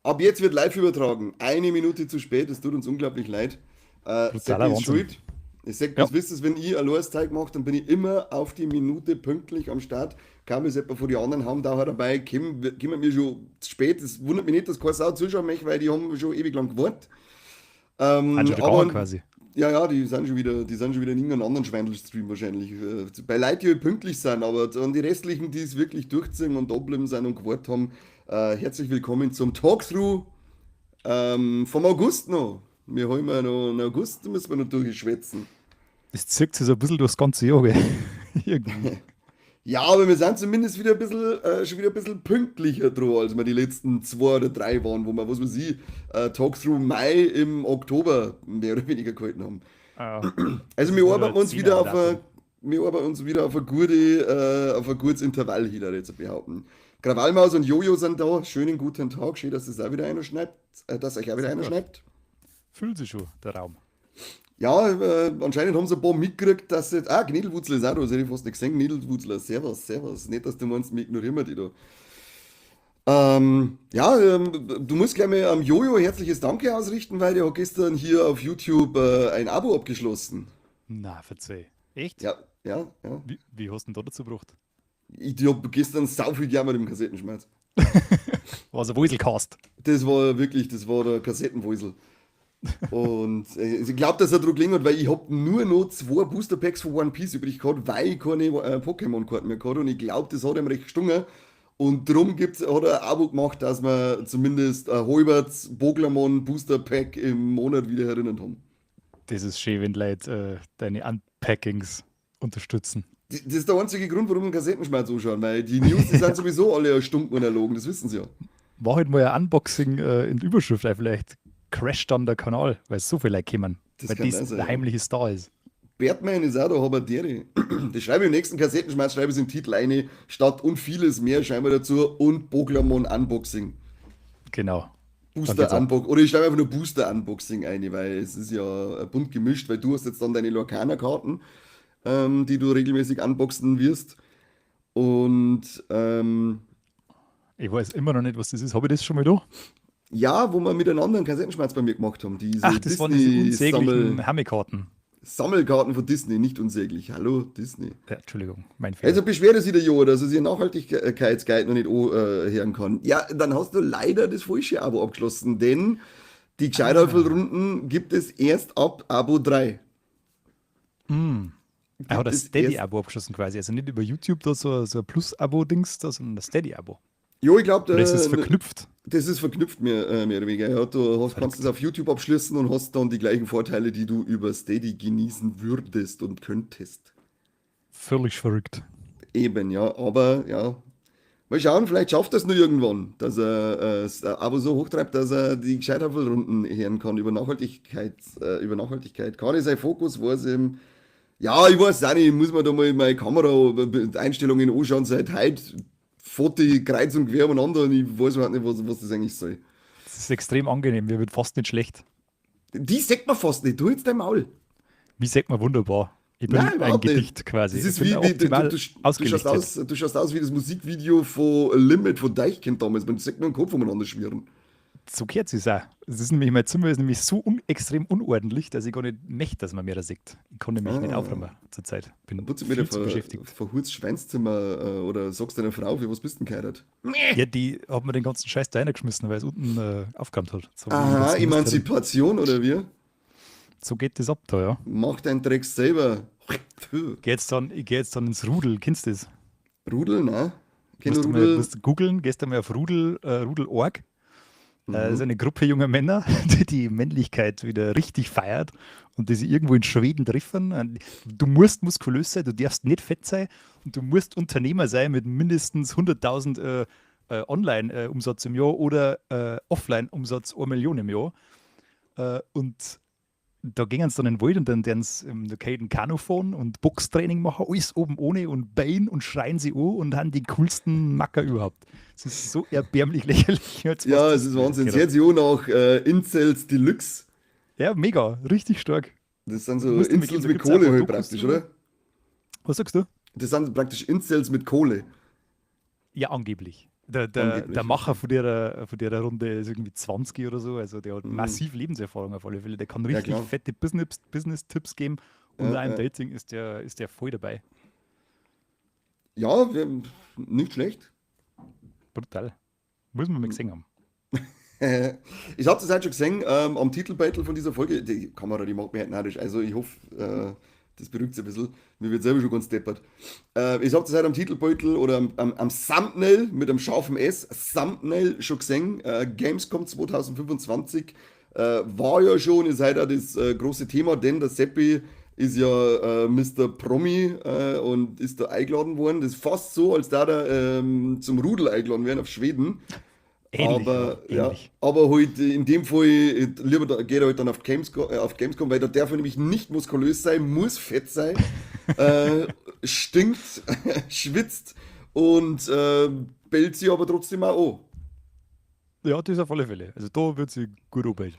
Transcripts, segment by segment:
Ab jetzt wird live übertragen. Eine Minute zu spät, es tut uns unglaublich leid. Brutaler Seppi ist Wahnsinn. schuld. Ich sag, das wisst ihr, wenn ich ein Zeug mache, dann bin ich immer auf die Minute pünktlich am Start. Kaum ist jemand von den anderen Haumtaucher dabei, kommen mir schon zu spät. Das wundert mich nicht, dass keine Sau zuschauen möchte, weil die haben schon ewig lang gewartet. Sind schon wieder Aber gegangen quasi. Ja, ja, die sind schon wieder in irgendeinem anderen Schweindelstream wahrscheinlich. Bei Leuten, die pünktlich sind, aber an die restlichen, die es wirklich durchziehen und da geblieben sind und gewartet haben, herzlich willkommen zum Talkthrough vom August noch. Wir haben ja noch einen August, da müssen wir noch durchschwätzen. Das zieht sich so ein bisschen durchs ganze Jahr, gell? Irgendwie. Ja, aber wir sind zumindest wieder ein bisschen, schon wieder ein bisschen pünktlicher dran, als wir die letzten 2 oder 3 waren, wo wir, was weiß ich, Talkthrough Mai im Oktober mehr oder weniger gehalten haben. Ah. Also Das wir ist arbeiten wieder uns wieder auf Zehner ein, wir arbeiten uns wieder auf ein gute auf ein gutes Intervall hin, da jetzt behaupten. Krawallmaus und Jojo sind da. Schönen guten Tag. Schön, dass das auch wieder einer schneibt, dass euch auch wieder einer Super. schneibt. Fühlt sich schon, der Raum. Ja, anscheinend haben sie ein paar mitgekriegt, dass sie. Ah, Gniedelwurzler ist auch da, das hätte ich fast nicht gesehen. Gniedelwurzler, servus, servus. Nicht, dass du meinst, wir ignorieren wir die da. Du musst gleich mal am Jojo herzliches Danke ausrichten, weil der hat gestern hier auf YouTube ein Abo abgeschlossen. Na, verzeih. Echt? Ja, ja, ja. Wie hast du denn da dazu gebracht? Ich hab gestern sau viel gejammert im Kassettenschmerz. War so ein Wuselcast. Das war wirklich, das war der Kassettenwusel. Und ich glaub, dass er dran gelegen hat, weil ich hab nur noch 2 Booster Packs von One Piece übrig gehabt, weil ich keine Pokémon-Karten mehr gehabt habe. Und ich glaub, das hat ihm recht gestungen. Und drum hat er ein Abo gemacht, dass wir zumindest ein halbes Pokémon Booster Pack im Monat wieder erinnern haben. Das ist schön, wenn Leute deine Unpackings unterstützen. Das ist der einzige Grund, warum wir Kassettenschmerz anschauen, weil die News, die sind sowieso alle erstunken und erlogen, das wissen sie ja. Mach halt mal ein Unboxing in die Überschrift, weil vielleicht crasht dann der Kanal, weil so viele Leute kommen, Das weil kann das sein, der ja. heimliche Star ist. Batman ist auch da, Haberdere. Das schreibe ich im nächsten Kassettenschmerz, schreibe ich es im Titel eine, statt und vieles mehr schreiben wir dazu und Pokémon Unboxing. Genau. Booster Dann geht's ab. Unboxing. Oder ich schreibe einfach nur Booster Unboxing ein, weil es ist ja bunt gemischt, weil du hast jetzt dann deine Lorcana-Karten, die du regelmäßig unboxen wirst. Und ich weiß immer noch nicht, was das ist. Hab ich das schon mal da? Ja, wo wir miteinander einen Kassettenschmerz bei mir gemacht haben. Diese Ach, das waren diese Disney unsäglichen Sammel- Hammekarten. Sammelkarten von Disney, nicht unsäglich. Hallo, Disney. Ja, Entschuldigung, mein Fehler. Also beschwert sich der Jo, dass er sich Nachhaltigkeitsguide noch nicht hören kann. Ja, dann hast du leider das falsche Abo abgeschlossen, denn die Gescheithäufelrunden gibt es erst ab Abo 3. Er hat Gibt ein es Steady-Abo abgeschlossen quasi. Also nicht über YouTube da so ein Plus-Abo-Dings, da, sondern ein Steady-Abo. Jo, ich glaub, Oder ist es verknüpft? Das ist verknüpft mehr oder weniger. Ja, du kannst es auf YouTube abschließen und hast dann die gleichen Vorteile, die du über Steady genießen würdest und könntest. Völlig verrückt. Eben, ja, aber ja. Mal schauen, vielleicht schafft er es nur irgendwann, dass er das Abo so hochtreibt, dass er die Gescheithäufelrunden hören kann über Nachhaltigkeit. Über Nachhaltigkeit. Kann sein Fokus, weiß ihm. Ja, ich weiß auch nicht, ich muss mir da mal meine Kamera-Einstellungen anschauen, seit heute Foto kreuz und quer umeinander und ich weiß überhaupt nicht, was das eigentlich soll. Das ist extrem angenehm, mir wird fast nicht schlecht. Die sagt man fast nicht, du jetzt dein Maul. Wie sagt man wunderbar? Ich bin Nein, ein überhaupt nicht. Gedicht quasi. Das ist Ich bin wie, wie, du, optimal du, du, du schaust ausgelichtet. aus, du schaust aus wie das Musikvideo von Limit von Deichkind damals. Man sieht nur den Kopf umeinander schwirren. So gehört sich's auch. Es ist nämlich, mein Zimmer ist nämlich so extrem unordentlich, dass ich gar nicht möchte, dass man mir das sieht. Ich kann nämlich nicht aufräumen zurzeit. Bin Dann putzt du viel mir zu beschäftigt. verhurst Schweinszimmer oder sagst deiner Frau, für was bist du denn geheiratet? Ja, die hat mir den ganzen Scheiß da reingeschmissen, weil es unten aufgeräumt hat. So, Aha, den ganzen Mist Emanzipation oder wie? So geht das ab da, ja. Mach deinen Dreck selber. Geh jetzt dann, ich geh jetzt dann ins Rudel, kennst du das? Rudel, nein. Kenn Musst du du mal, Rudel? musst du googeln, gehst du mal auf Rudel.org. Das ist eine Gruppe junger Männer, die die Männlichkeit wieder richtig feiert und die sich irgendwo in Schweden treffen. Und du musst muskulös sein, du darfst nicht fett sein und du musst Unternehmer sein mit mindestens 100.000 Online-Umsatz im Jahr oder Offline-Umsatz 1 Million im Jahr. Und da gingen sie dann in den Wald und dann werden sie im Kanu Kanu fahren und Boxtraining machen, alles oben ohne und Bein und schreien sie an und haben die coolsten Macker überhaupt. Es ist so erbärmlich lächerlich. Jetzt Ja, was es ist Wahnsinn. Genau. Sie hat sich auch nach Incels Deluxe. Ja, mega, richtig stark. Das sind so Musst du mir Incels geben, da mit gibt's auch Kohle ein halt Dokus praktisch, drüber. oder? Was sagst du? Das sind praktisch Incels mit Kohle. Ja, angeblich. Der Macher von der Runde ist irgendwie 20 oder so, also der hat massiv Lebenserfahrung auf alle Fälle. Der kann richtig fette Business-Tipps geben und auch im Dating ist der voll dabei. Ja, nicht schlecht. Brutal. Muss man mal gesehen haben. Ich habe das heute schon gesehen, am Titelbild von dieser Folge. Die Kamera, die macht mich halt narrisch. Also ich hoffe, das beruhigt sich ein bisschen. Mir wird selber schon ganz deppert. Ich habe das heute am Titelbeutel oder am Thumbnail mit einem scharfen S, Thumbnail schon gesehen. Gamescom 2025 war ja schon, ist heute auch das große Thema, denn der Seppi ist ja Mr. Promi und ist da eingeladen worden. Das ist fast so, als da der zum Rudel eingeladen werden auf Schweden. Ähnlich, aber, ja, ja, ähnlich. Aber halt in dem Fall lieber da, geht er halt dann auf Gamescom, weil da darf er nämlich nicht muskulös sein, muss fett sein, stinkt, schwitzt und bellt sie aber trotzdem auch an. Ja, das auf alle Fälle. Also da wird sie gut anbellen.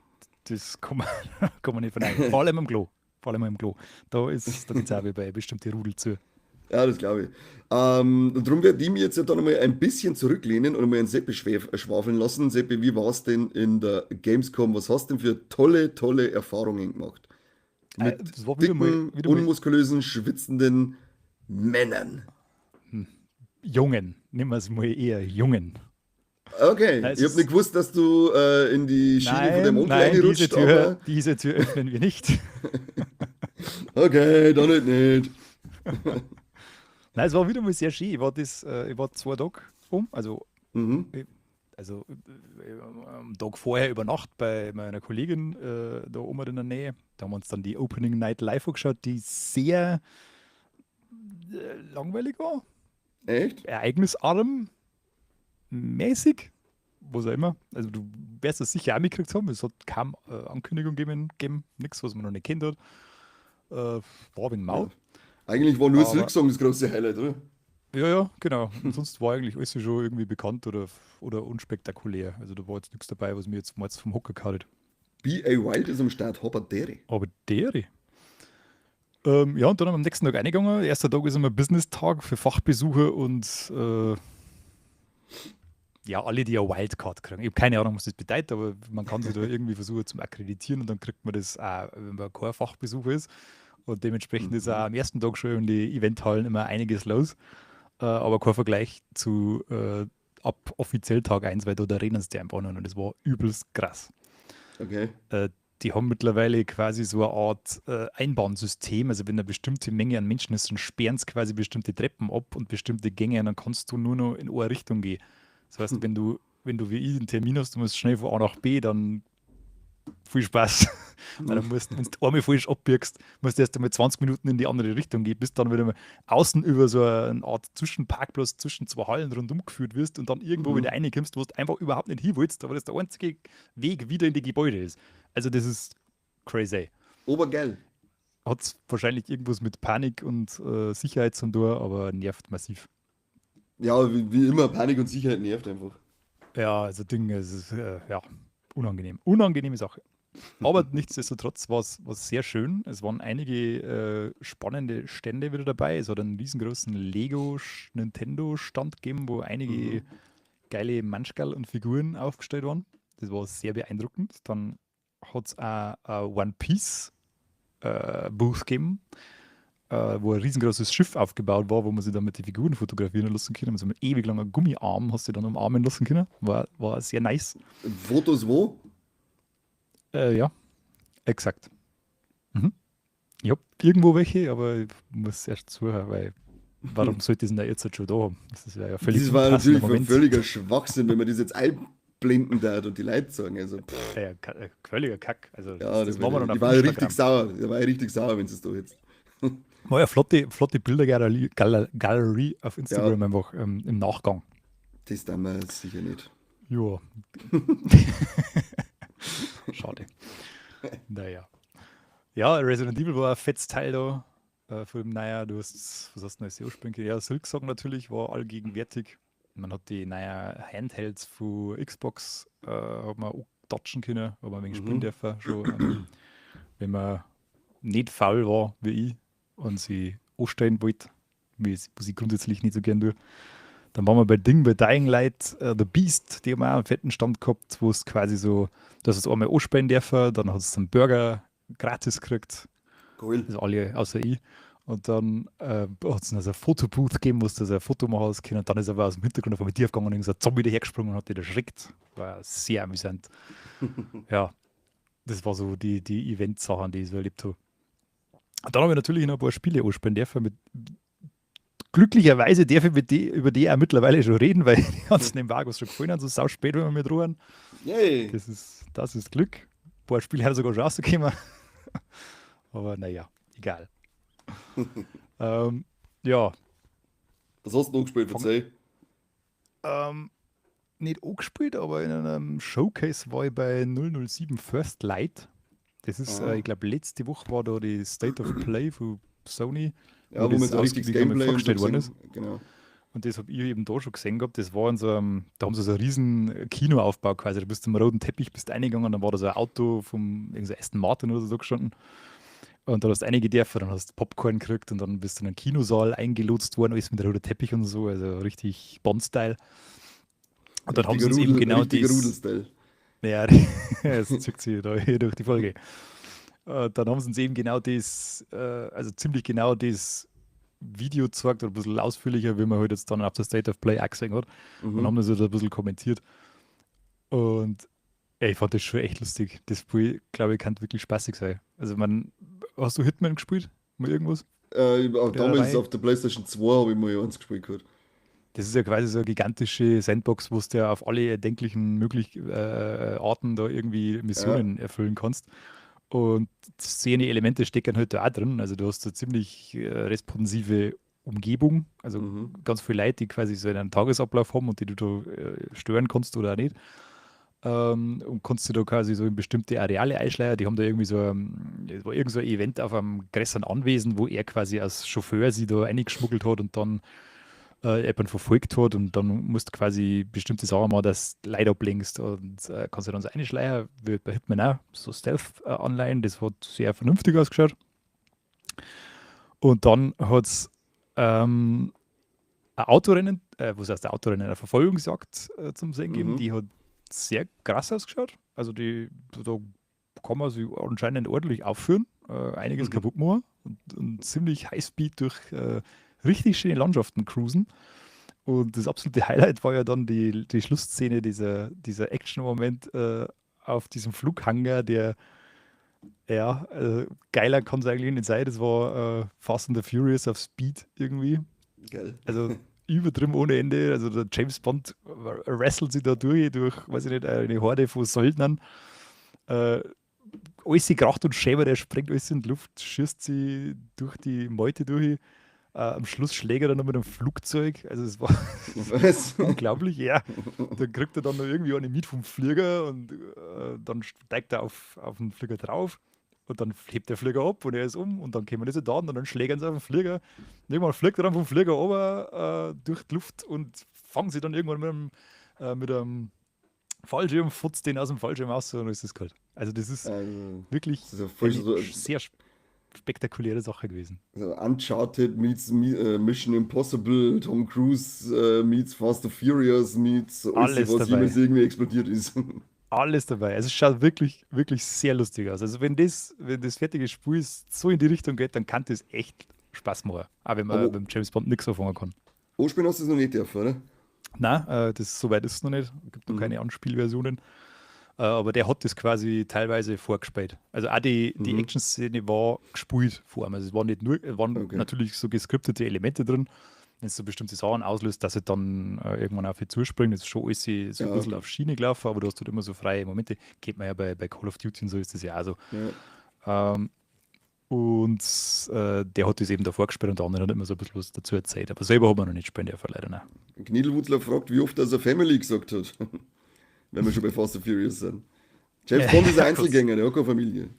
Das kann man nicht verneinen. Vor allem am Klo. Vor allem am Klo. Da geht es auch wie bei bestimmte Rudel zu. Ja, das glaube ich. Und darum werde ich mich jetzt ja dann einmal ein bisschen zurücklehnen und einmal einen Seppi schwafeln lassen. Seppi, wie war es denn in der Gamescom? Was hast du denn für tolle, tolle Erfahrungen gemacht? Mit Das war wieder mal, dicken, wieder mal unmuskulösen, schwitzenden Männern. Jungen. Nehmen wir es mal eher Jungen. Okay, Nein, es ich habe ist- nicht gewusst, dass du in die Schiene von dem Nein, Onkel nein, diese reinrutscht, Tür, aber diese Tür öffnen wir nicht. Okay, dann halt nicht. Nein, es war wieder mal sehr schön. Ich war 2 Tage um, also, also am Tag vorher über Nacht bei meiner Kollegin da oben in der Nähe. Da haben wir uns dann die Opening Night live angeschaut, die sehr langweilig war. Echt? Ereignisarm, mäßig, was auch immer. Also du wirst es sicher auch mitgekriegt haben. Es hat kaum Ankündigung gegeben, nichts, was man noch nicht kennt hat. War ein wenig mau. Ja. Eigentlich war nur Silksong das große Highlight, oder? Ja, genau. Und sonst war eigentlich alles schon irgendwie bekannt oder unspektakulär. Also da war jetzt nichts dabei, was mir jetzt mal vom Hocker gehauen hat. B.A. Wild ist am Start, Habadere. Aber dere. Ja, und dann am nächsten Tag reingegangen. Erster Tag ist immer Business-Tag für Fachbesucher und ja, alle, die eine Wildcard kriegen. Ich habe keine Ahnung, was das bedeutet, aber man kann sich da irgendwie versuchen zum Akkreditieren und dann kriegt man das auch, wenn man kein Fachbesucher ist. Und dementsprechend ist auch am ersten Tag schon in die Eventhallen immer einiges los. Aber kein Vergleich zu ab offiziell Tag 1, weil da rennen sie einfach noch und das war übelst krass. Die haben mittlerweile quasi so eine Art Einbahnsystem. Also wenn eine bestimmte Menge an Menschen ist, dann sperren sie quasi bestimmte Treppen ab und bestimmte Gänge und dann kannst du nur noch in eine Richtung gehen. Das heißt, wenn du wie ich einen Termin hast, du musst schnell von A nach B, dann viel Spaß. Weil dann musst, wenn du einmal falsch abbiegst, musst du erst einmal 20 Minuten in die andere Richtung gehen, bis dann wieder mal außen über so eine Art Zwischenparkplatz zwischen zwei Hallen rundum geführt wirst und dann irgendwo wieder reinkommst, wo du einfach überhaupt nicht hin willst, aber das der einzige Weg wieder in die Gebäude ist. Also das ist crazy. Obergeil. Hat wahrscheinlich irgendwas mit Panik und Sicherheit zu tun, aber nervt massiv. Ja, wie immer, Panik und Sicherheit nervt einfach. Ja, also Ding, es ist ja unangenehm. Unangenehme Sache. Aber nichtsdestotrotz war es sehr schön. Es waren einige spannende Stände wieder dabei. Es hat einen riesengroßen Lego-Nintendo-Stand gegeben, wo einige geile Manschkerl und Figuren aufgestellt waren. Das war sehr beeindruckend. Dann hat es auch ein One Piece Booth gegeben, wo ein riesengroßes Schiff aufgebaut war, wo man sich dann mit den Figuren fotografieren lassen können. Mit so einem ewig langen Gummiarm hast du dann umarmen lassen können. War sehr nice. Fotos wo? Ja, exakt. Ich habe irgendwo welche, aber ich muss erst suchen, weil warum sollte ich es denn da jetzt halt schon da haben? Das ist ja völlig Das war unpassender natürlich Moment. völliger Schwachsinn, wenn man das jetzt einblenden darf und die Leute sagen. Also, pff, Ja, völliger Kack. Also, ja, das machen wir dann ich auf war Instagram. richtig sauer. Ich war richtig sauer, wenn es da jetzt. War ja flotte, flotte Bildergalerie Gallery auf Instagram einfach im Nachgang. Das tun wir sicher nicht. Ja. Schade. Naja. Ja, Resident Evil war ein fettes Teil da. Von dem Naja, du hast, was hast du noch anspielen können? Ja, Silksong natürlich war allgegenwärtig. Man hat die neuen Handhelds von Xbox hat man auch touchen können, hat man ein wenig spielen dürfen. Schon, wenn man nicht faul war wie ich und sie anstellen wollte, was ich grundsätzlich nicht so gern tue, Dann waren wir bei Ding, bei Dying Light, The Beast, die haben auch einen fetten Stand gehabt, wo es quasi so, du hast es einmal anspielen dürfen, dann hast du einen Burger gratis gekriegt. Cool. Also alle außer ich. Und dann hat es noch so ein Fotobooth gegeben, wo du so ein Foto machen hast können. Und dann ist aber aus dem Hintergrund auf einmal tief gegangen und so ein Zombie dahergesprungen und hat dich erschreckt. War sehr amüsant. Ja, das war so die Event-Sachen, die ich so erlebt habe. Und dann habe ich natürlich noch ein paar Spiele anspielen dürfen. Glücklicherweise darf ich über die auch mittlerweile schon reden, weil die ganzen Embargos schon gefallen haben, so sau spät, wenn wir mit ruhen. Yay. Das ist Glück. Ein paar Spiele haben sogar schon rausgekommen. Aber naja, egal. Ja. Was hast du noch gespielt? Verzeih. Nicht angespielt, aber in einem Showcase war ich bei 007 First Light. Das ist, ich glaube, letzte Woche war da die State of Play von Sony, Ja, wo man das so richtiges ausgiebig einmal Gameplay und so vorgestellt worden gesehen. ist. Genau. Und das habe ich eben da schon gesehen gehabt. Das war in so einem, da haben sie so einen riesen Kinoaufbau quasi. Da bist du am roten Teppich bist reingegangen, dann war da so ein Auto vom irgend so Aston Martin oder so gestanden. Und da hast du einige dürfen, dann hast du Popcorn gekriegt und dann bist du in einen Kinosaal eingelotst worden, alles mit rotem Teppich und so, also richtig Bond-Style. Und dann haben sie Richtiger uns eben Rudel, genau richtiger das. Rudel-Style. Ja, es zieht sich da hier durch die Folge. Dann haben sie uns eben genau das, also ziemlich genau das Video gezeigt, oder ein bisschen ausführlicher, wie man halt jetzt dann auf der State of Play auch gesehen hat. Und haben das halt ein bisschen kommentiert. Und ey, ich fand das schon echt lustig. Das Spiel, glaube ich, kann wirklich spaßig sein. Also, man, hast du Hitman gespielt? Mal irgendwas? Auch Der damals Reihe? auf der PlayStation 2 habe ich mal eins gespielt gehabt. Das ist ja quasi so eine gigantische Sandbox, wo du ja auf alle erdenklichen möglichen Arten da irgendwie Ja. Missionen erfüllen kannst. Und Szene-Elemente stecken halt da auch drin. Also du hast eine ziemlich responsive Umgebung. Also ganz viele Leute, die quasi so einen Tagesablauf haben und die du da stören kannst oder auch nicht. Und kannst du da quasi so in bestimmte Areale einschleiern. Die haben da irgendwie so, es war irgend so ein Event auf einem größeren Anwesen, wo er quasi als Chauffeur sie da eingeschmuggelt hat und dann jemanden verfolgt hat und dann musst du quasi bestimmte Sachen machen, dass du Leute ablenkst und kannst du dann so einschleiern, wie bei Hitman auch, so Stealth-Anleihen, das hat sehr vernünftig ausgeschaut. Und dann hat es ein Autorennen, was heißt ein Autorennen, eine Verfolgungsjagd zum Sehen gegeben, die hat sehr krass ausgeschaut. Also die, da kann man sich anscheinend ordentlich aufführen, einiges kaputt machen und ziemlich Highspeed durch richtig schöne Landschaften cruisen. Und das absolute Highlight war ja dann die Schlussszene, dieser Action-Moment auf diesem Flughangar, der, ja, geiler kann es eigentlich nicht sein. Das war Fast and the Furious auf Speed irgendwie. Geil. Also übertrieben ohne Ende. Also der James Bond wrestelt sich da durch, weiß ich nicht, eine Horde von Söldnern. Alles kracht und schäbert, er springt alles in die Luft, schießt sie durch die Meute durch. Am Schluss schlägt er dann noch mit einem Flugzeug. Also es war Was? unglaublich, ja. Dann kriegt er dann noch irgendwie eine mit vom Flieger und dann steigt er auf den Flieger drauf und dann hebt der Flieger ab und er ist um und dann kommen die Soldaten und dann schlägern sie auf den Flieger. Und irgendwann fliegt er dann vom Flieger runter durch die Luft und fangen sie dann irgendwann mit einem Fallschirm, futzt den aus dem Fallschirm raus und dann ist es kalt. Also das ist Also, wirklich das ist ja voll eine so, sehr spektakuläre Sache gewesen. so Uncharted meets Mission Impossible, Tom Cruise meets Fast and Furious meets alles, Alles was jemals dabei. irgendwie explodiert ist. Alles dabei. Also es schaut wirklich, wirklich sehr lustig aus. Also wenn das fertige Spiel ist, so in die Richtung geht, dann kann das echt Spaß machen. Auch wenn man Aber beim James Bond nichts anfangen kann. anspielen hast du es noch nicht dürfen, oder? Nein, das, so weit ist es noch nicht. Es gibt noch keine Anspielversionen. Aber der hat das quasi teilweise vorgespielt. Also auch die Action-Szene war gespielt vor allem. Also es waren nicht nur, es waren natürlich so gescriptete Elemente drin. Wenn es so bestimmte Sachen auslöst, dass er dann irgendwann auf dich zuspringt, das ist schon alles so ein bisschen auf Schiene gelaufen, aber du hast halt immer so freie Momente. Kennt man ja bei Call of Duty und so ist das ja auch so. Und der hat das eben davor gespielt und der andere hat immer so ein bisschen was dazu erzählt. Aber selber hat man noch nicht spielen dürfen, leider. Nein. Kniedelwutzler fragt, wie oft er Family gesagt hat. Wenn wir schon bei Fast and Furious sind. James Bond ist ein Einzelgänger, der hat keine Familie.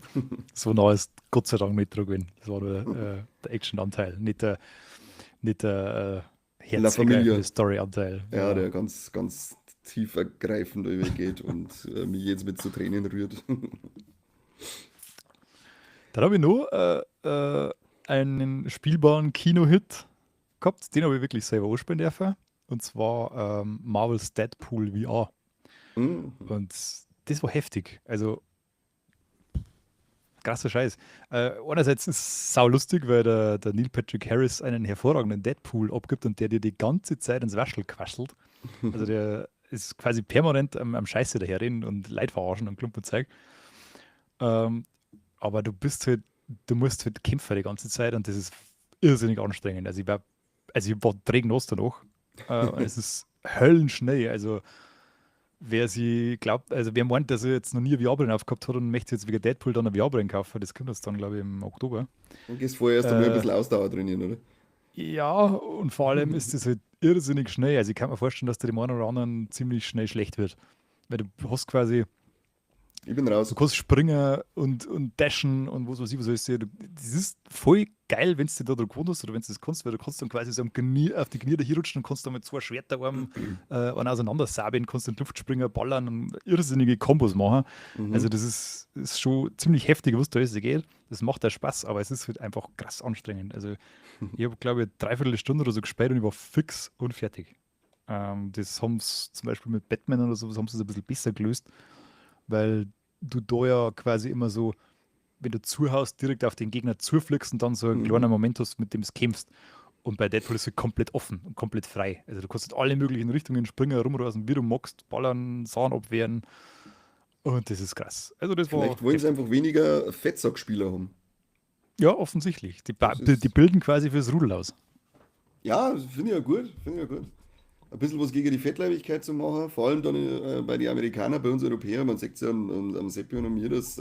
So nah ist Gott sei Dank nicht dran gewesen. Das war nur der Action-Anteil, nicht der La herzergreifende Familia. Story-Anteil. Ja, Ja. der ganz, ganz tief ergreifend übergeht und mich jetzt mit zu Tränen rührt. Dann habe ich noch einen spielbaren Kino-Hit gehabt. Den habe ich wirklich selber anspielen dürfen. Und zwar Marvel's Deadpool VR. Und das war heftig. Also krasser Scheiß. Einerseits ist es sau lustig, weil der Neil Patrick Harris einen hervorragenden Deadpool abgibt und der dir die ganze Zeit ins Waschel quasselt. Also der ist quasi permanent am Scheiße daherreden und Leute verarschen und Klump und Zeug. Aber du musst halt kämpfen die ganze Zeit und das ist irrsinnig anstrengend. Also ich war trägnass danach. Und es ist höllenschnell. Also wer sie glaubt, also wer meint, dass er jetzt noch nie eine VR-Brille aufgehabt hat und möchte jetzt wegen Deadpool dann eine VR-Brille kaufen, das kommt jetzt dann, glaube ich, im Oktober. Und gehst vorher erst einmal ein bisschen Ausdauer trainieren, oder? Ja, und vor allem ist das halt irrsinnig schnell. Also ich kann mir vorstellen, dass dir dem einen oder anderen ziemlich schnell schlecht wird. Weil du hast quasi. Ich bin raus. Du kannst springen und dashen und was weiß ich, was alles. Das ist voll geil, wenn du dich da dran gewohnt hast oder wenn du das kannst, weil du kannst dann quasi so auf die Knie da rutschen und kannst dann mit zwei Schwerterarmen einen auseinandersabeln, kannst in die Luft springen, ballern und irrsinnige Kombos machen. Also das ist schon ziemlich heftig, was da alles geht. Das macht auch Spaß, aber es ist halt einfach krass anstrengend. Also ich habe, glaube ich, 3/4 Stunde oder so gespielt und ich war fix und fertig. Das haben sie zum Beispiel mit Batman oder so, haben sie es ein bisschen besser gelöst, weil du da ja quasi immer so, wenn du zuhaust, direkt auf den Gegner zufliegst und dann so einen kleinen Moment hast, mit dem du kämpfst. Und bei Deadpool ist es komplett offen und komplett frei. Also du kannst in alle möglichen Richtungen springen, rumrasen, wie du magst, ballern, Sachen abwehren. Und das ist krass. Also das war Vielleicht wollen sie heftig. einfach weniger Fettsackspieler haben. Ja, offensichtlich. Die Das ist bilden quasi fürs Rudel aus. Ja, das finde ich ja gut. Finde ich ja gut. Ein bisschen was gegen die Fettleibigkeit zu machen, vor allem dann bei den Amerikanern, bei uns Europäern, man sieht es ja am Seppi und an mir, dass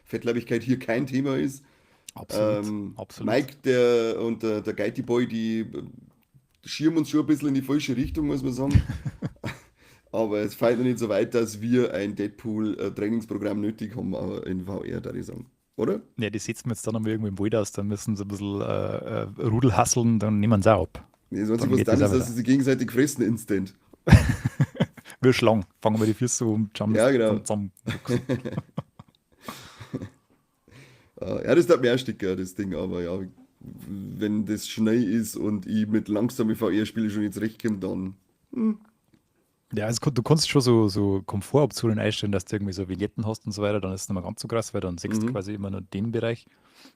Fettleibigkeit hier kein Thema ist. Absolut. Mike und der Geiti Boy, die schirmen uns schon ein bisschen in die falsche Richtung, muss man sagen. Aber es fällt noch nicht so weit, dass wir ein Deadpool-Trainingsprogramm nötig haben, aber in VR, da ich sagen. Oder? Ja, die setzen wir jetzt dann einmal irgendwo im Wald aus, dann müssen sie ein bisschen Rudel hasseln, dann nehmen sie auch ab. Nee, das Einzige, Dann was geht dann das ist, auch dass wieder. sie sich gegenseitig fressen instant. Wir schlagen. Fangen wir die Füße um, jumpen Ja, genau. zusammen. Ja, das darf mir auch sticken, das Ding, aber ja, wenn das schnell ist und ich mit langsamen VR-Spielen schon nicht zurechtkomme, dann. Ja, also du kannst schon so Komfortoptionen einstellen, dass du irgendwie so Vignetten hast und so weiter, dann ist es nicht mehr ganz so krass, weil dann siehst du quasi immer nur den Bereich.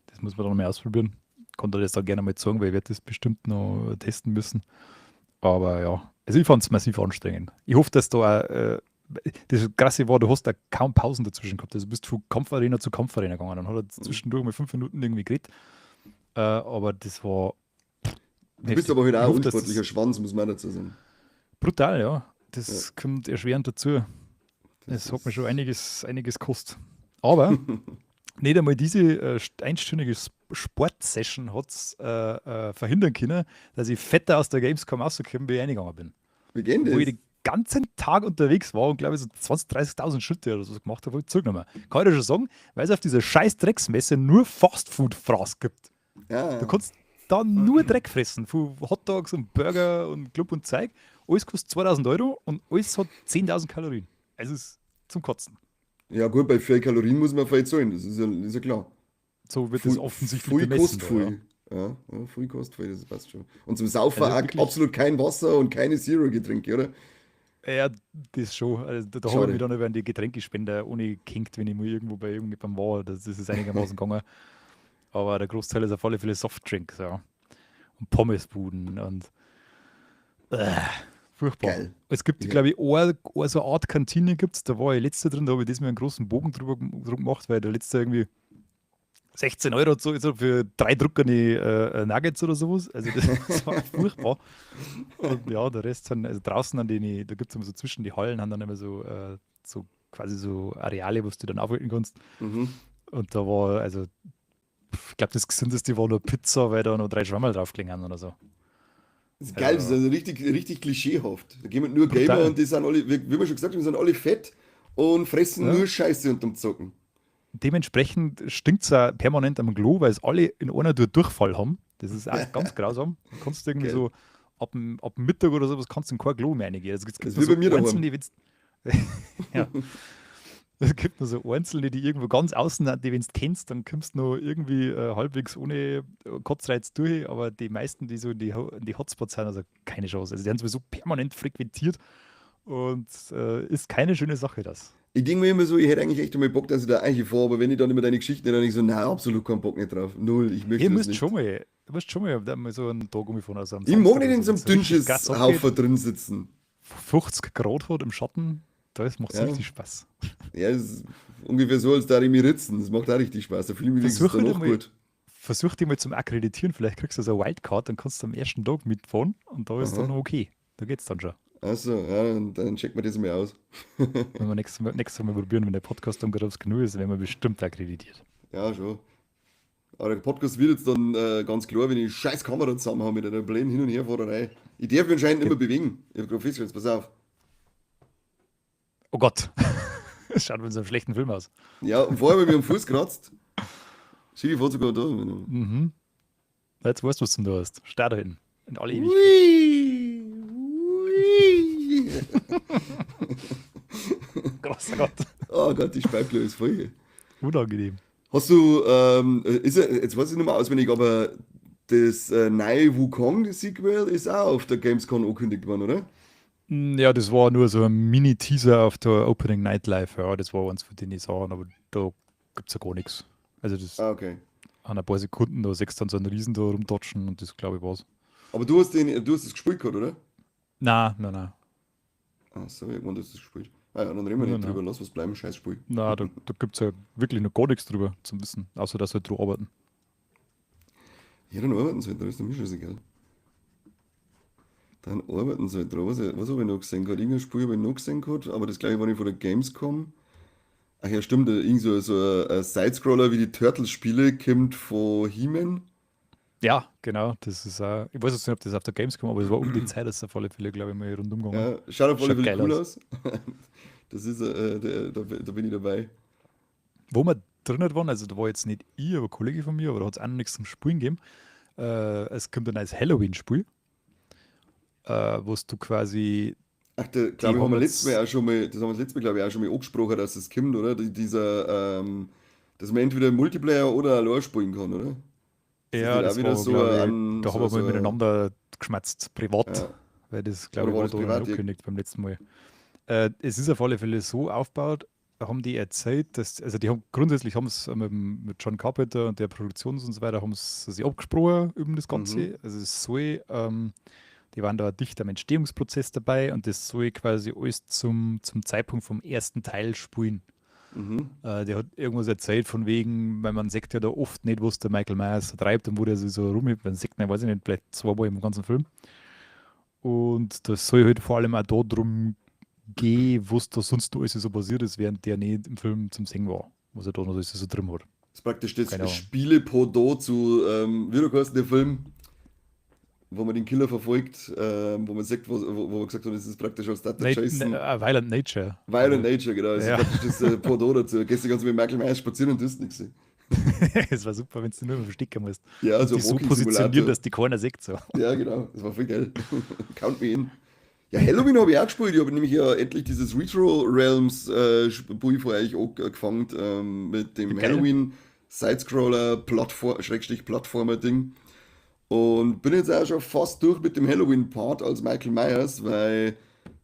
Das muss man dann mal ausprobieren. Kann dir das da gerne mal zeigen, weil ich werde das bestimmt noch testen müssen. Aber ja, also ich fand es massiv anstrengend. Ich hoffe, dass da auch, das Krasse war, du hast da kaum Pausen dazwischen gehabt. Also du bist von Kampfarena zu Kampfarena gegangen. Dann hat er zwischendurch mal 5 Minuten irgendwie geredet. Aber das war Du bist heftig. aber heute Ich auch hoffe, dass unsportlicher das Schwanz, muss man dazu sagen. Brutal, ja. Das Ja. kommt erschwerend dazu. Das Es hat mir schon ist einiges gekostet. Aber nicht einmal diese einstündige Sportsession hat's verhindern können, dass ich fetter aus der Gamescom rausgekommen bin, wie ich reingegangen bin. Wie geht Wo ich das? den ganzen Tag unterwegs war und glaube ich so 20.000, 30.000 Schritte oder so gemacht habe, habe ich zugenommen. Kann ich dir schon sagen, weil es auf dieser scheiß Drecksmesse nur Fastfood-Fraß gibt. Du kannst da nur Dreck fressen, von Hotdogs und Burger und Club und Zeug. Alles kostet 2000 Euro und alles hat 10.000 Kalorien. Also es ist zum Kotzen. Ja, gut, bei 4 Kalorien muss man voll zahlen, das ist ja klar. So wird das Viel, offensichtlich viel bemessen kostet da, ja. viel. Ja, ja, viel kostet viel, das passt schon. Und zum Saufen Also auch wirklich, absolut kein Wasser und keine Zero-Getränke, oder? ja, das schon. Also da habe ich mich Schade. dann über die Getränkespender ohne gekinkt, wenn ich mal irgendwo bei irgendjemandem war. Das ist einigermaßen gegangen. Aber der Großteil ist auf alle Fälle Softdrinks, ja. Und Pommesbuden und furchtbar. Geil. Es gibt, Ja. glaube ich, eine so eine Art Kantine gibt's, da war ich letzte drin, da habe ich diesmal einen großen Bogen drüber gemacht, weil der letzte irgendwie 16 Euro so, so für 3 druckerne Nuggets oder sowas. Also das, das war furchtbar. Und ja, der Rest sind, also draußen an den, da gibt es immer so zwischen die Hallen, haben dann immer so, so quasi so Areale, wo du dann aufhalten kannst. Und da war, also, ich glaube, das Gesündeste war nur Pizza, weil da noch 3 Schwammerl draufgelegen haben oder so. Das ist geil, das ist Also also richtig, richtig klischeehaft. Da gehen nur Gamer brutal. und die sind alle, wie wir schon gesagt haben, die sind alle fett und fressen Ja. nur Scheiße unterm Zocken. Dementsprechend stinkt es auch permanent am Klo, weil es alle in einer Tour Durchfall haben. Das ist auch ganz grausam. Du kannst irgendwie Geil. so ab Mittag oder sowas kannst du in kein Klo mehr reingehen. Also es gibt Das nur ist wie so bei mir daheim. einzelne, wenn's ja. Es gibt nur so Einzelne, die irgendwo ganz außen sind, die, wenn du kennst, dann kommst du noch irgendwie halbwegs ohne Kotzreiz durch, aber die meisten, die so in die Hotspots sind, also keine Chance. Also die haben sowieso permanent frequentiert und ist keine schöne Sache, das. Ich denke mir immer so, ich hätte eigentlich echt einmal Bock, dass ich da eigentlich fahre, aber wenn ich dann immer deine Geschichten, dann ich so, nein, absolut keinen Bock nicht drauf. Null, ich möchte Ihr das müsst nicht. schon mal, ihr müsst schon mal so einen Tag umfahren. Also am Ich mag Samstag nicht oder in so so, einem wenn's richtig Gas abgeht, Dünnschiss-Haufen drin sitzen. 50 Grad hat im Schatten, da macht es Ja, richtig Spaß. ja, das ist ungefähr so, als da ich mich ritzen. Das macht auch richtig Spaß. Da fühle ich mich wenigstens Versuch halt danach einmal, gut. versuch dich mal zum Akkreditieren, vielleicht kriegst du so eine Wildcard, dann kannst du am ersten Tag mitfahren und da ist dann Aha. noch okay. Da geht's dann schon. Achso, ja, dann checkt man das mal aus. Wenn wir nächstes Mal probieren, wenn der Podcast dann gerade aufs Genug ist, werden wir bestimmt akkreditiert. Ja, schon. Aber der Podcast wird jetzt dann ganz klar, wenn ich scheiß Kamera zusammen habe mit einer blöden Hin- und Herfahrerei. Ich darf mich anscheinend nicht mehr bewegen. Ich habe gerade festgestellt, pass auf. Oh Gott. Das schaut mit so einem schlechten Film aus. Ja, und vorher habe ich mir am Fuß kratzt. Schick, ich fahr sogar da. Mhm. Jetzt weißt du, was du da hast. Start da hinten. In alle Ewigkeit. Ui, ui. Großer Gott. Oh Gott, die Speibklo ist voll. Unangenehm. Hast du, ist er, jetzt weiß ich nicht mehr auswendig, aber das neue Wukong-Sequel ist auch auf der Gamescom angekündigt worden, oder? Ja, das war nur so ein Mini-Teaser auf der Opening Night Live. Ja, das war eins von den Sachen, aber da gibt es ja gar nichts. Also das Ah, okay. an ein paar Sekunden, da siehst du dann so einen Riesen da rumdotschen und das glaube ich war's. Aber du hast das gespielt gehabt, oder? Nein, nein, nein. Ach so, irgendwann hast du das gespielt. Ah ja, dann reden wir Nein, nicht nein. drüber. Lass was bleiben, scheiß Spiel. Nein, da gibt es ja wirklich noch gar nichts drüber zum Wissen, außer dass sie halt drüber arbeiten. Ja, dann arbeiten sie halt dran, ist doch mir scheißegal. Dann arbeiten sie halt dran. Was habe ich noch gesehen gehabt? Irgendein Spiel habe ich noch gesehen gehabt, aber das gleiche war nicht von der Gamescom. Ach ja, stimmt, irgend so ein Sidescroller wie die Turtles-Spiele kommt von He-Man. Ja, genau. Das ist auch, ich weiß jetzt nicht, ob das auf der Gamescom, aber es war um die Zeit, dass auf alle Fälle, glaube ich, mal rundum gegangen. Ja, schaut auf alle Schaut Fälle geil cool aus. aus. Das ist, da bin ich dabei. Wo wir drinnen waren, also da war jetzt nicht ich, aber ein Kollege von mir, aber da hat es auch noch nichts zum Spielen gegeben. Es kommt ein neues Halloween-Spiel, wo du quasi, Ach, da die glaube ich, haben haben wir letztes Mal jetzt, auch schon mal, das haben wir das letzte Mal, glaube ich, auch schon mal angesprochen, dass es kommt, oder? Dieser, dass man entweder im Multiplayer oder allein spielen kann, oder? Ist das ja, nicht auch das wieder war, so glaube ich, ein, da haben so, wir mal so, miteinander geschmatzt, privat, ja, weil das, oder glaube ich, war war das da noch nicht privat? angekündigt beim letzten Mal. Es ist auf alle Fälle so aufgebaut, haben die erzählt, dass, also die haben grundsätzlich haben es mit John Carpenter und der Produktion und so weiter, haben sie sich abgesprochen über das Mhm, Ganze. Also es soll, die waren da dicht am Entstehungsprozess dabei und das soll quasi alles zum Zeitpunkt vom ersten Teil spielen. mhm. Der hat irgendwas erzählt von wegen, weil man sagt ja da oft nicht, was der Michael Myers so treibt und wo der sich so rumhebt. Man sagt, ne, weiß ich nicht, vielleicht zweimal im ganzen Film. Und das soll halt vor allem auch da drum gehen, was da sonst noch alles so passiert ist, während der nicht im Film zum Singen war. Was er da noch alles so drin hat. Das ist praktisch das Keine Ahnung. Spiele-Pendant zu, wie heißt der Film, wo man den Killer verfolgt, wo man sagt, wo man gesagt hat, das ist praktisch als Dr. Nat Jason. Violent Nature. Violent Oder? Nature, genau. Das ist Ja, praktisch das Pendant dazu. Gestern kannst du mit Michael Myers spazieren und das nichts. es war super, wenn du nur mehr verstecken musst. Ja, Und so die ein so positionieren, Walking-Simulator. dass die keiner sieht. So. Ja, genau. Das war voll geil. Count me in. Ja, Halloween habe ich auch gespielt. Ich habe nämlich ja endlich dieses Retro Realms Spiel von euch angefangen mit dem Geil. Halloween Sidescroller Plattform, Schrägstrich Plattformer Ding. Und bin jetzt auch schon fast durch mit dem Halloween-Part als Michael Myers, weil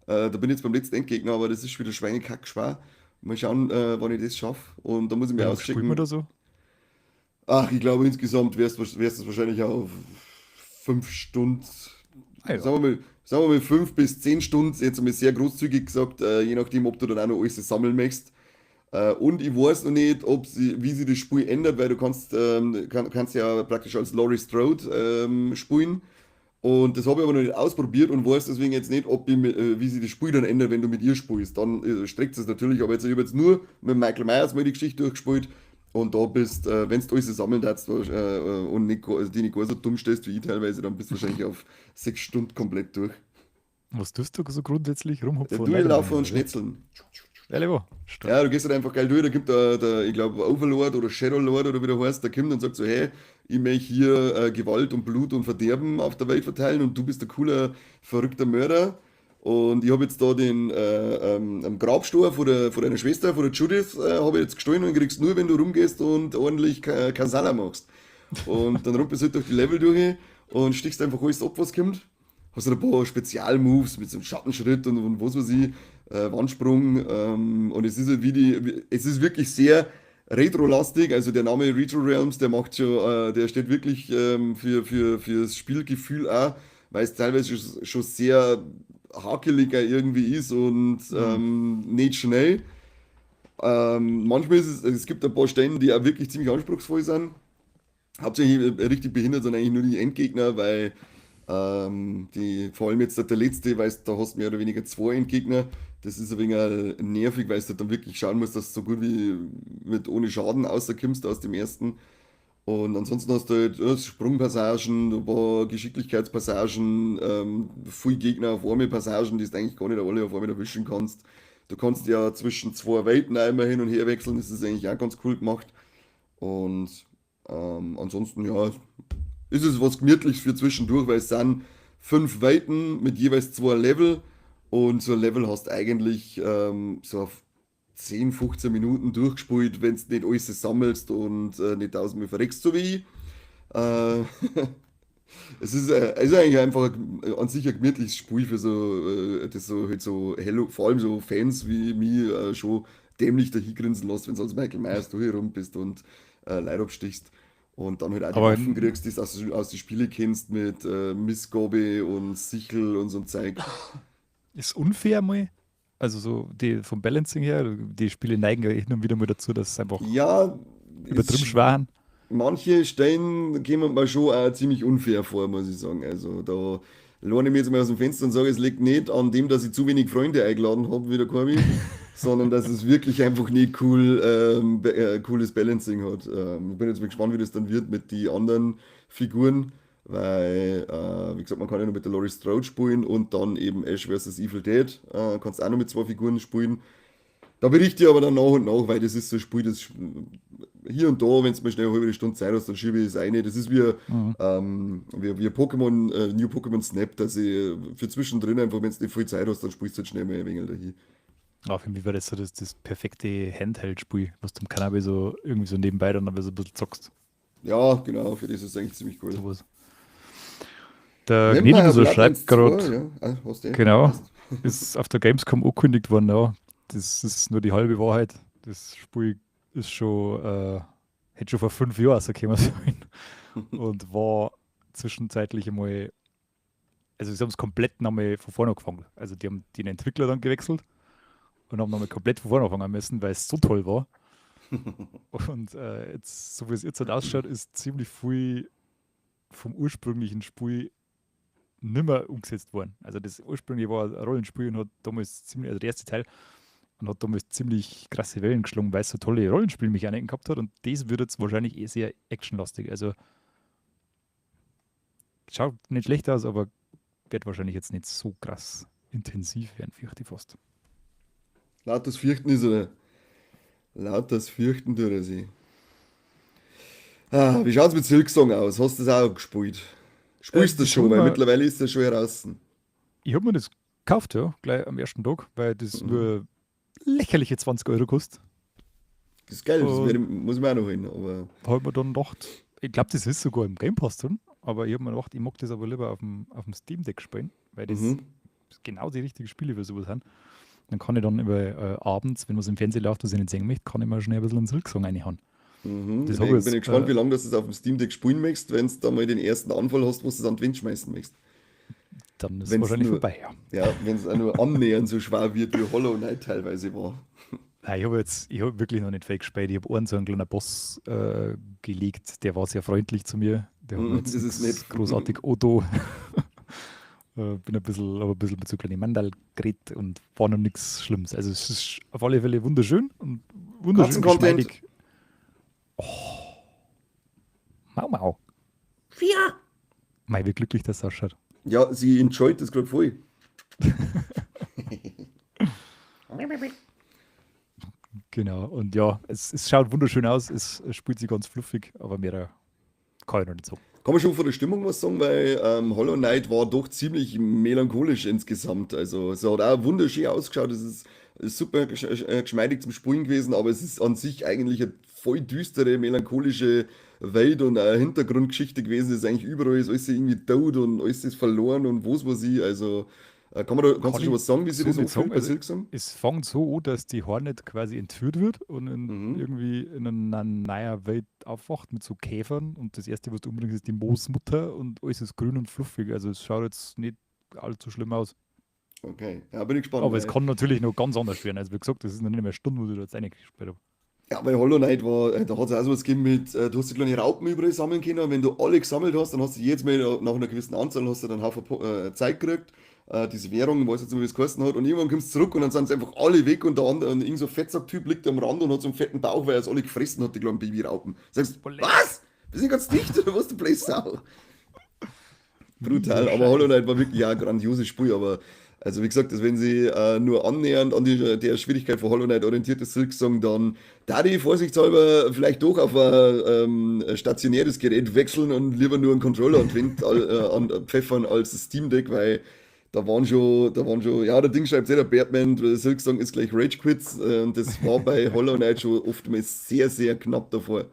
da bin ich jetzt beim letzten Endgegner, aber das ist wieder schweinekack schwer. Mal schauen, wann ich das schaffe. Und da muss ich Wie mir lange spielt man auschecken. da so? Ach, ich glaube, insgesamt wär's das wahrscheinlich auf 5 Stunden, Ah ja. sagen wir mal 5 bis 10 Stunden, jetzt einmal sehr großzügig gesagt, je nachdem, ob du dann auch noch alles sammeln möchtest. Und ich weiß noch nicht, ob sie, wie sich das Spiel ändert, weil du kannst ja praktisch als Laurie Strode spielen. Und das habe ich aber noch nicht ausprobiert und weiß deswegen jetzt nicht, ob ich, wie sich das Spiel dann ändert, wenn du mit ihr spielst. Dann streckt es natürlich, aber jetzt, ich habe jetzt nur mit Michael Myers mal die Geschichte durchgespielt und da bist, wenn du alles sammeln darfst und nicht, also die nicht gar so dumm stehst wie ich teilweise, dann bist du wahrscheinlich auf 6 Stunden komplett durch. Was tust du so grundsätzlich? Ja, Rumhupfen und Leute durchlaufen umbringen, und oder wie? schnetzeln. Ehrlich wahr? Ja, Stark. du gehst halt einfach geil durch, da gibt der ich glaube, Overlord oder Shadowlord oder wie der heißt, der kommt und sagt so, hey, ich möchte hier Gewalt und Blut und Verderben auf der Welt verteilen und du bist der cooler, verrückter Mörder. Und ich habe jetzt da den Grabstein von deiner Schwester, von der Judith, habe ich jetzt gestohlen und kriegst nur, wenn du rumgehst und ordentlich Kasala machst. Und dann rumpelst du halt durch die Level durch und stichst einfach alles ab, was kommt. Hast du ein paar Spezialmoves mit so einem Schattenschritt und was weiß ich, Wandsprung. Und es ist halt es ist wirklich sehr retro-lastig. Also der Name Retro Realms, der macht schon, der steht wirklich fürs Spielgefühl auch, weil es teilweise schon sehr hakeliger irgendwie ist und nicht schnell. Manchmal ist es gibt ein paar Stellen, die auch wirklich ziemlich anspruchsvoll sind. Hauptsächlich richtig behindert sind eigentlich nur die Endgegner, weil die, vor allem jetzt der letzte, weil da hast du mehr oder weniger zwei Endgegner. Das ist ein wenig nervig, weil du dann wirklich schauen musst, dass du so gut wie mit ohne Schaden rauskommst aus dem ersten. Und ansonsten hast du halt ja, Sprungpassagen, ein paar Geschicklichkeitspassagen, viel Gegner auf einmal Passagen, die du eigentlich gar nicht alle auf einmal erwischen kannst. Du kannst ja zwischen zwei Welten einmal hin und her wechseln, das ist eigentlich auch ganz cool gemacht. Und ansonsten, ja, ist es was Gemütliches für zwischendurch, weil es sind 5 Welten mit jeweils 2 Level und so ein Level hast du eigentlich so auf 10, 15 Minuten durchgespielt, wenn du nicht alles sammelst und nicht tausendmal verreckst, so wie ich. Es ist eigentlich einfach an sich ein gemütliches Spiel für so, das so halt so Hello, vor allem so Fans wie mich schon dämlich dahingrinsen lässt, wenn du als Michael Myers durch bist und Leute abstichst. Und dann halt auch die Aber Waffen kriegst, die du aus den Spielen kennst mit Missgabe und Sichel und so ein Zeug. Ist unfair mal? Also so die vom Balancing her, die Spiele neigen ja echt nur wieder mal dazu, dass es einfach ja, übertrieben schwer. Manche Stellen kämen mir schon auch ziemlich unfair vor, muss ich sagen. Also da lehne ich mich jetzt mal aus dem Fenster und sage, es liegt nicht an dem, dass ich zu wenig Freunde eingeladen habe, wie der Corby, sondern dass es wirklich einfach nicht cooles Balancing hat. Ich bin jetzt mal gespannt, wie das dann wird mit den anderen Figuren, weil, wie gesagt, man kann ja nur mit der Laurie Strode spielen und dann eben Ash vs. Evil Dead. Kannst auch noch mit 2 Figuren spielen. Da berichte ich aber dann nach und nach, weil das ist so ein Spiel, das hier und da, wenn du mal schnell eine halbe Stunde Zeit hast, dann schiebe ich es rein. Das ist wie Pokémon, New Pokémon Snap, dass ich für zwischendrin einfach, wenn du nicht viel Zeit hast, dann spielst du halt schnell mal ein wenig dahin. Ja, für mich war das so das perfekte Handheld-Spiel, was du im Cannabis so irgendwie so nebenbei dann aber so ein bisschen zockst. Ja, genau, für das ist es eigentlich ziemlich cool. Sowas. Der Gnädige schreibt gerade, ja. Ah, hast du eh. Genau, Passt. ist auf der Gamescom angekündigt worden, ja. Das ist nur die halbe Wahrheit. Das Spiel ist schon, hätte schon vor 5 Jahren rauskommen sollen. Und war zwischenzeitlich einmal, also sie haben es komplett nochmal von vorne angefangen. Also die haben den Entwickler dann gewechselt und haben nochmal komplett von vorne anfangen müssen, weil es so toll war. Und jetzt, so wie es jetzt halt ausschaut, ist ziemlich viel vom ursprünglichen Spiel nimmer umgesetzt worden. Also das ursprüngliche war ein Rollenspiel und hat damals ziemlich, also der erste Teil, und hat damals ziemlich krasse Wellen geschlagen, weil es so tolle Rollenspielmechaniken gehabt hat, und das wird jetzt wahrscheinlich eh sehr actionlastig. Also schaut nicht schlecht aus, aber wird wahrscheinlich jetzt nicht so krass intensiv werden, fürchte ich fast. Laut das Fürchten ist er. Laut das Fürchten tut er sich. Ah, wie schaut's mit Silksong aus? Hast du das auch gespielt? Spielst du das schon? Weil mittlerweile ist das schon heraus. Ich hab mir das gekauft, ja, gleich am ersten Tag, weil das nur lächerliche 20 Euro kostet. Das ist geil, das Und muss ich mir auch noch holen. Aber hab mir dann gedacht, ich glaub, das ist sogar im Game Pass drin, aber ich hab mir gedacht, ich mag das aber lieber auf dem Steam Deck spielen, weil das genau die richtigen Spiele für sowas sind. Dann kann ich dann über abends, wenn was im Fernsehen läuft, was ich nicht sehen möchte, kann ich mal schnell ein bisschen einen Silksong reinhauen. Das Bin hab ich ich jetzt, gespannt, wie lange du das auf dem Steam Deck spielen möchtest, wenn du da mal den ersten Anfall hast, wo du es an die Wand schmeißen möchtest. Dann ist es Wenn's wahrscheinlich nur vorbei, ja. Ja, wenn's auch nur annähernd so schwer wird, wie Hollow Knight teilweise war. Nein, ich habe jetzt, ich hab wirklich noch nicht viel gespielt. Ich habe einen so einen kleinen Boss gelegt, der war sehr freundlich zu mir. Der hat mir jetzt Das ist nix nett. großartig Otto. Bin ein bisschen, hab ein bisschen mit so kleinen Mandal geredet und war noch nix Schlimmes. Also es ist auf alle Fälle wunderschön und wunderschön Katzencontent. geschmeidig. Oh. Mau, mau. 4. Mei, wie glücklich das ausschaut. Ja, sie enjoyt das grad voll. Genau, und ja, es schaut wunderschön aus, es spielt sich ganz fluffig, aber mehr kann ich noch nicht sagen. Kann man schon von der Stimmung was sagen, weil Hollow Knight war doch ziemlich melancholisch insgesamt. Also es hat auch wunderschön ausgeschaut, es ist super geschmeidig zum Spielen gewesen, aber es ist an sich eigentlich eine voll düstere, melancholische Welt und eine Hintergrundgeschichte gewesen. Es ist eigentlich überall ist alles irgendwie tot und alles ist verloren und was weiß ich. Also kannst Kann du schon ich was sagen, wie sich so das nicht anfühlt sagen. bei Also Silksong? es fängt so an, dass die Hornet quasi entführt wird und in, irgendwie in einer neuen Welt aufwacht mit so Käfern. Und das Erste, was du umbringst, ist die Moosmutter und alles ist grün und fluffig. Also es schaut jetzt nicht allzu schlimm aus. Okay, ja, bin ich gespannt. Aber es Weil, kann natürlich noch ganz anders werden. Also wie gesagt, das ist noch nicht mehr Stunde, wo ich da jetzt reingespielt habe. ja, bei Hollow Knight war, da hat es auch sowas gegeben mit, du hast die kleine Raupen überall sammeln können und wenn du alle gesammelt hast, dann hast du jedes Mal nach einer gewissen Anzahl hast du dann einen Haufen Zeit gekriegt, diese Währung, weiß jetzt nicht mehr, wie es geheißen hat, und irgendwann kommst du zurück und dann sind sie einfach alle weg und der andere, und irgend so ein Fettsack-Typ liegt am Rand und hat so einen fetten Bauch, weil er es alle gefressen hat, die kleinen Babyraupen. Sagst, Leck. was? Wir sind ganz dicht oder was, du bläst Sau? Mieser Brutal, aber Hollow Scheiß. Knight war wirklich ja ein grandioses Spiel, aber also wie gesagt, das, wenn sie nur annähernd an die, der Schwierigkeit von Hollow Knight orientiert ist, Silksong, dann da die vorsichtshalber vielleicht doch auf ein stationäres Gerät wechseln und lieber nur einen Controller und Wind an, pfeffern als das Steam Deck, weil da waren schon, ja, der Ding schreibt sehr, der Batman, Silksong ist gleich Rage Quits und das war bei Hollow Knight schon oftmals sehr, sehr knapp davor.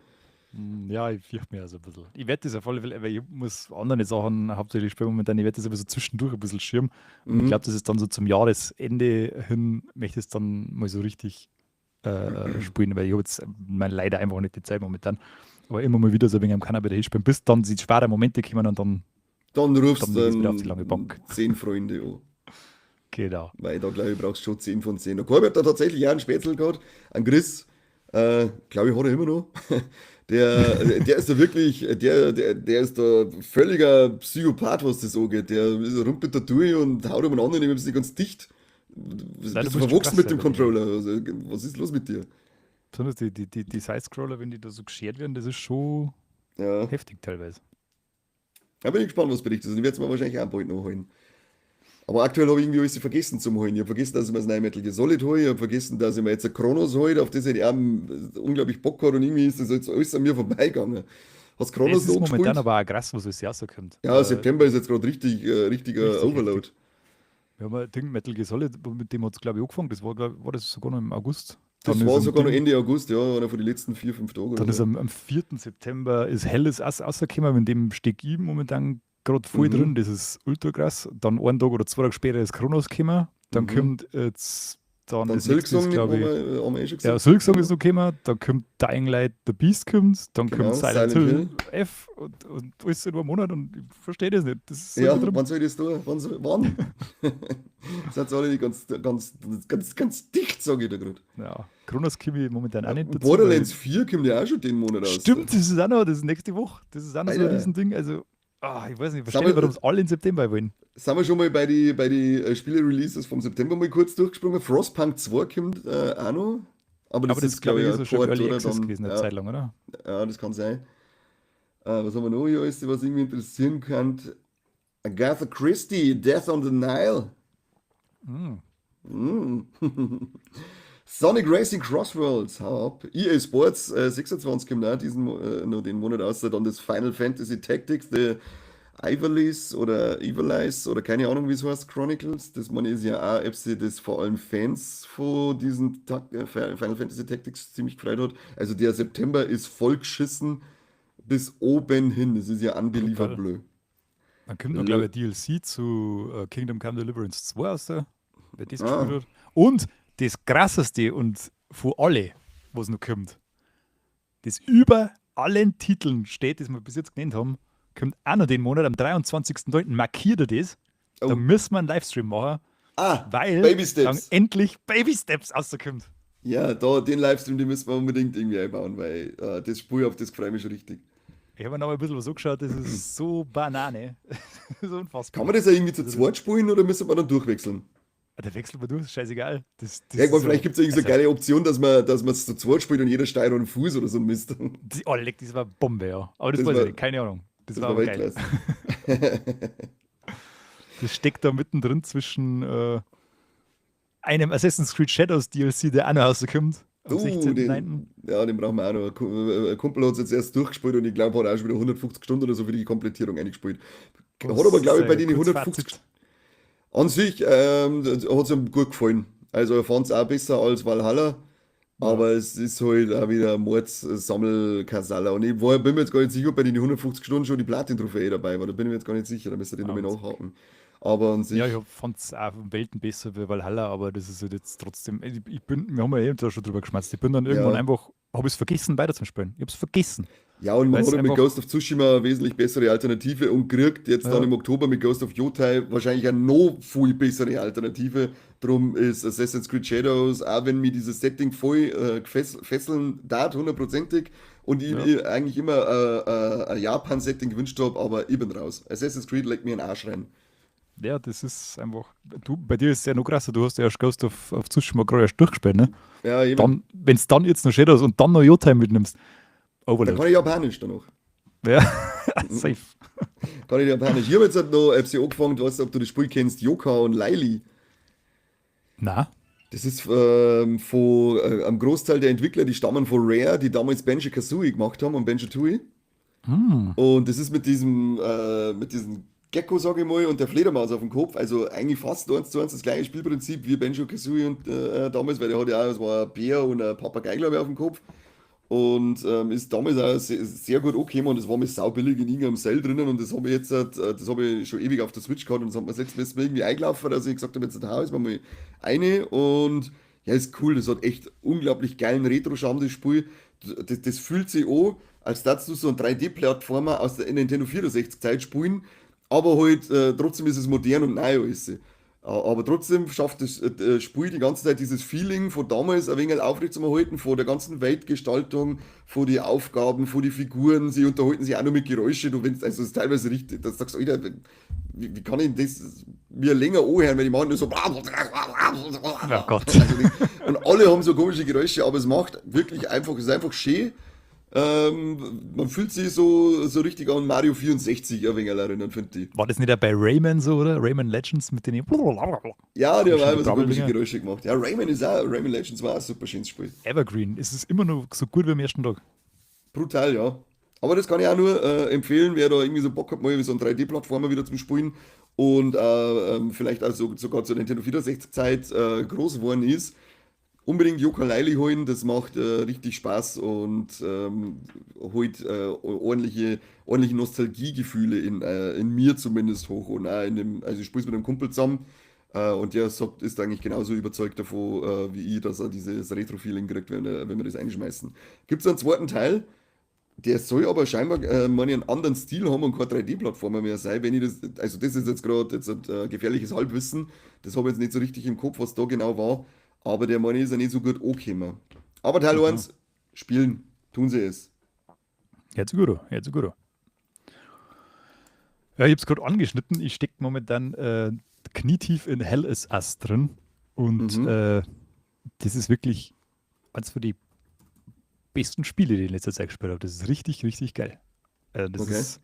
Ja, ich fürchte mir also ein bisschen. Ich werde das auf alle Fälle, weil ich muss andere Sachen hauptsächlich spielen momentan. Ich werde das aber so zwischendurch ein bisschen schirmen. Und ich glaube, Mhm. das ist dann so zum Jahresende hin, möchte ich es dann mal so richtig spielen, weil ich habe jetzt mein, leider einfach nicht die Zeit momentan. Aber immer mal wieder so wegen am Kanal bei der spielen, bis dann die schweren Momente kommen und dann, Dann dann rufst du lege ich es wieder auf die lange Bank. 10 Freunde an. Genau. Weil da, glaube ich, brauchst du schon 10 von 10. Der Corby hat da tatsächlich auch einen Spätzle gehabt, einen Chris, glaube ich, hat er immer noch. Der ist da wirklich, der ist da völliger Psychopath, was das angeht. Der rumpelt da durch und haut um einen anderen, ist nicht ganz dicht. Nein, du Bist du musst schon verwachsen krass mit sein dem bei denen. Controller? Also, was ist los mit dir? Besonders die Sidescroller, wenn die da so geschert werden, das ist schon Ja, heftig teilweise. da bin ich gespannt, was berichtet ist. Ich werde es mir wahrscheinlich auch bald noch holen. Aber aktuell habe ich irgendwie alles vergessen zum Holen. Ich habe vergessen, dass ich mir das neue Metal Gear Solid hole. Ich habe vergessen, dass ich mir jetzt ein Chronos hole, auf das ich auch unglaublich Bock habe. Und irgendwie ist das jetzt alles an mir vorbeigegangen. Hast Es Chronos ist noch momentan gespielt? aber auch krass, was alles rauskommt. Ja, September ist jetzt gerade richtig, richtiger Richtig heftig. Overload. Wir haben ein Ding Metal Gear Solid, mit dem hat es, glaube ich, angefangen. Das war, glaub, war das sogar noch im August. Dann Das ist war am sogar noch Ding, Ende August, ja, einer von den letzten 4, 5 Tagen oder dann ist so. am 4. September ist Helles Ass rausgekommen, in dem stecke ich momentan gerade voll drin. Mhm, Das ist ultra krass. Dann einen Tag oder 2 Tage später ist Kronos gekommen. Dann kommt jetzt, dann Dann das nächste ist, Silksong glaube haben ich, wir, haben wir eh schon ja, gesagt. Silksong ist Genau, noch gekommen, dann kommt Dying Light The Beast kommt, dann kommt genau, Silent Silent Hill Hill. F und alles in einem Monat und ich verstehe das nicht. Das ist so Ja, übertrieben. wann soll ich das tun? Wann? Wann? Seid ihr alle nicht ganz, ganz, ganz, ganz dicht, sage ich da gerade. Ja, Kronos komme ich momentan auch Ja, nicht dazu, weil Borderlands 4 kommt ja auch schon den Monat raus. stimmt, das ist auch noch, das ist nächste Woche. Das ist auch noch so ein Alter, Riesending. Also, ich weiß nicht, ich sind verstehe nicht, warum wir, es alle in September wollen. sind wir schon mal bei die, Spiele-Releases vom September mal kurz durchgesprungen. Frostpunk 2 kommt auch noch. Aber Aber das das, ist, glaube glaube ich, ich, ist ein auch schon im Port, Early oder? Access Dann, gewesen, eine ja, Zeit lang, oder? ja, das kann sein. Was haben wir noch hier alles, was irgendwie interessieren kann? Agatha Christie, Death on the Nile. Hm. Mm. Sonic Racing Crossworlds, hau ab. EA Sports 26 kommt auch diesen, noch den Monat aus, dann das Final Fantasy Tactics, The Ivalice oder Ivalice oder keine Ahnung, wie es heißt, Chronicles. Das man ist ja auch, ob sie das vor allem Fans von diesen Final Fantasy Tactics ziemlich gefreut hat. Also der September ist voll geschissen bis oben hin. Das ist ja Brutal. unbelievable. Dann kommt noch, glaube ich, ein DLC zu Kingdom Come Deliverance 2 raus, wer das gespielt Ah, hat. Und das krasseste und von alle, was noch kommt, das über allen Titeln steht, das wir bis jetzt genannt haben, kommt auch noch den Monat, am 23.09. Markiert er das. Da oh. müssen wir einen Livestream machen, Ah, weil Baby dann Steps. endlich Baby Steps rauskommt. Ja, da, den Livestream, den müssen wir unbedingt irgendwie einbauen, weil das Spiel, auf das freue ich mich schon richtig. Ich habe mir noch mal ein bisschen was angeschaut, das ist so Banane. Das ist Kann unfassbar. man das ja irgendwie zu Also das, zweit spielen oder müssen wir dann durchwechseln? der Wechsel war durch, ist scheißegal. Das, Ja, das ich meine, ist vielleicht so, gibt es irgendwie so eine also, geile Option, dass man es zu zweit spielt und jeder steigt einen Fuß oder so ein Mist. die, oh, leck, das war Bombe, ja. Aber das Das weiß ich war, nicht, keine Ahnung. Das das war war aber geil. Weltklasse. Das steckt da mittendrin zwischen einem Assassin's Creed Shadows DLC, der auch noch rauskommt. Am 16.09. Den, ja, den brauchen wir auch noch. Ein Kumpel hat es jetzt erst durchgespielt und ich glaube, hat auch schon wieder 150 Stunden oder so für die Komplettierung eingespielt. Hat aber, glaube ich, bei denen 150 an sich hat es ihm gut gefallen. Also er fand es auch besser als Valhalla. Aber es ist halt auch wieder Mordssammelkasala. Und ich bin mir jetzt gar nicht sicher, ob bei den 150 Stunden schon die Platin-Trophäe dabei war. Da bin ich mir jetzt gar nicht sicher. Da müsste ich nochmal nachhaken. Aber an sich. Ja, ich fand es auch um Welten besser wie Valhalla, aber das ist halt jetzt trotzdem. Wir haben ja eben da schon drüber geschmatzt. Ich bin dann irgendwann einfach, habe ich es vergessen, weiter zu spielen. Ich habe es vergessen. Ja, und man hat ja mit Ghost of Tsushima eine wesentlich bessere Alternative und kriegt jetzt dann im Oktober mit Ghost of Yotei wahrscheinlich eine noch viel bessere Alternative. Drum ist Assassin's Creed Shadows, auch wenn mir dieses Setting voll fesseln darf, hundertprozentig, und ich eigentlich immer ein Japan-Setting gewünscht habe, aber ich bin raus. Assassin's Creed legt mir einen Arsch rein. Ja, das ist einfach. Du, bei dir ist es ja noch krasser, du hast ja erst Ghost of Tsushima gerade erst durchgespielt, ne? Ja, eben. Wenn es dann jetzt noch Shadows und dann noch Yotei mitnimmst. Overload. Da kann ich Japanisch danach. Ja, safe. Kann ich Japanisch. Ich habe jetzt halt noch FC angefangen, du weißt, ob du das Spiel kennst, Yooka und Laylee. Na? Das ist von einem Großteil der Entwickler, die stammen von Rare, die damals Banjo-Kazooie gemacht haben und Banjo-Tooie. Und das ist mit diesem Gecko, sage ich mal, und der Fledermaus auf dem Kopf. Also eigentlich fast eins zu eins das gleiche Spielprinzip wie Banjo-Kazooie und damals, weil der hat ja auch, es war ein Bär und ein Papagei, glaube ich, auf dem Kopf. Und ist damals auch sehr, sehr gut angekommen und es war mir saubillig in irgendeinem Sale drinnen und das habe ich jetzt, das habe ich schon ewig auf der Switch gehabt und das hat mir das letzte Mal irgendwie eingelaufen, dass ich gesagt habe, jetzt hau ich mir mal eine und ja, ist cool, das hat echt unglaublich geilen Retro-Charme, das Spiel. Das fühlt sich an, als würdest du so ein 3D-Platformer aus der Nintendo 64-Zeit spielen, aber halt trotzdem ist es modern und neu alles. Aber trotzdem schafft das Spiel die ganze Zeit dieses Feeling von damals ein wenig aufrecht zu erhalten, von der ganzen Weltgestaltung, von den Aufgaben, von den Figuren. Sie unterhalten sich auch noch mit Geräuschen. Du, wenn's, also es ist teilweise richtig, das sagst du, Alter, wie kann ich das mir länger anhören, wenn die machen nur so. Oh Gott. Also und alle haben so komische Geräusche, aber es macht wirklich einfach, es ist einfach schön. Man fühlt sich so richtig an Mario 64 ein wenig erinnern, finde ich. War das nicht auch bei Rayman so, oder? Rayman Legends mit den. Ja, die haben auch immer so komische Geräusche gemacht. Ja, Rayman Legends war auch ein super schönes Spiel. Evergreen. Es ist immer noch so gut wie am ersten Tag. Brutal, ja. Aber das kann ich auch nur empfehlen, wer da irgendwie so Bock hat, mal so einen 3D-Platformer wieder zum Spielen und vielleicht auch so, sogar zur Nintendo 64-Zeit groß geworden ist. Unbedingt Yooka-Laylee holen, das macht richtig Spaß und holt ordentliche Nostalgiegefühle in mir zumindest hoch und auch in dem, also ich spiele es mit einem Kumpel zusammen und der sagt, ist eigentlich genauso überzeugt davon wie ich, dass er dieses Retro-Feeling kriegt, wenn wir das einschmeißen. Gibt es einen zweiten Teil? Der soll aber scheinbar mal einen anderen Stil haben und kein 3D-Platformer mehr sein, wenn ich das, also das ist jetzt gerade jetzt ein gefährliches Halbwissen, das habe ich jetzt nicht so richtig im Kopf, was da genau war, aber der meine ist ja nicht so gut angekommen. Aber Teil 1, spielen, tun sie es. Hört sich gut an, hört sich gut an. Ja, ich habe es gerade angeschnitten. Ich stecke momentan knietief in Hell is Us drin. Und das ist wirklich eins von die besten Spiele, die ich in letzter Zeit gespielt habe. Das ist richtig, richtig geil. Das ist,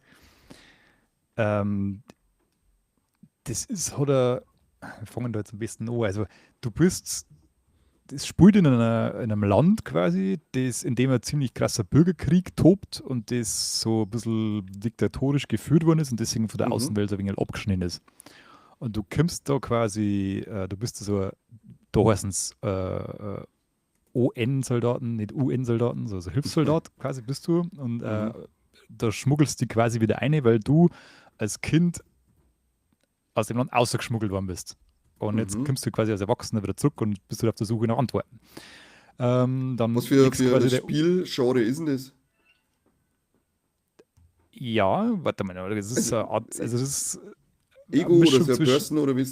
hat er, wir fangen da jetzt am besten an. Also, das spielt in einem Land quasi, das, in dem ein ziemlich krasser Bürgerkrieg tobt und das so ein bisschen diktatorisch geführt worden ist und deswegen von der Außenwelt so ein wenig abgeschnitten ist. Und du kommst da quasi, du bist so, da heißen es ON-Soldaten, nicht UN-Soldaten, so Hilfssoldat quasi bist du und da schmuggelst du dich quasi wieder ein, weil du als Kind aus dem Land ausgeschmuggelt worden bist. Und jetzt kommst du quasi als Erwachsener wieder zurück und bist du auf der Suche nach Antworten. Dann Was für, legst für quasi das der, Spielgenre ist denn das? Ja, warte mal, das ist Also, eine Art, also das ist eine Ego oder Mischung Third zwischen Person oder wie?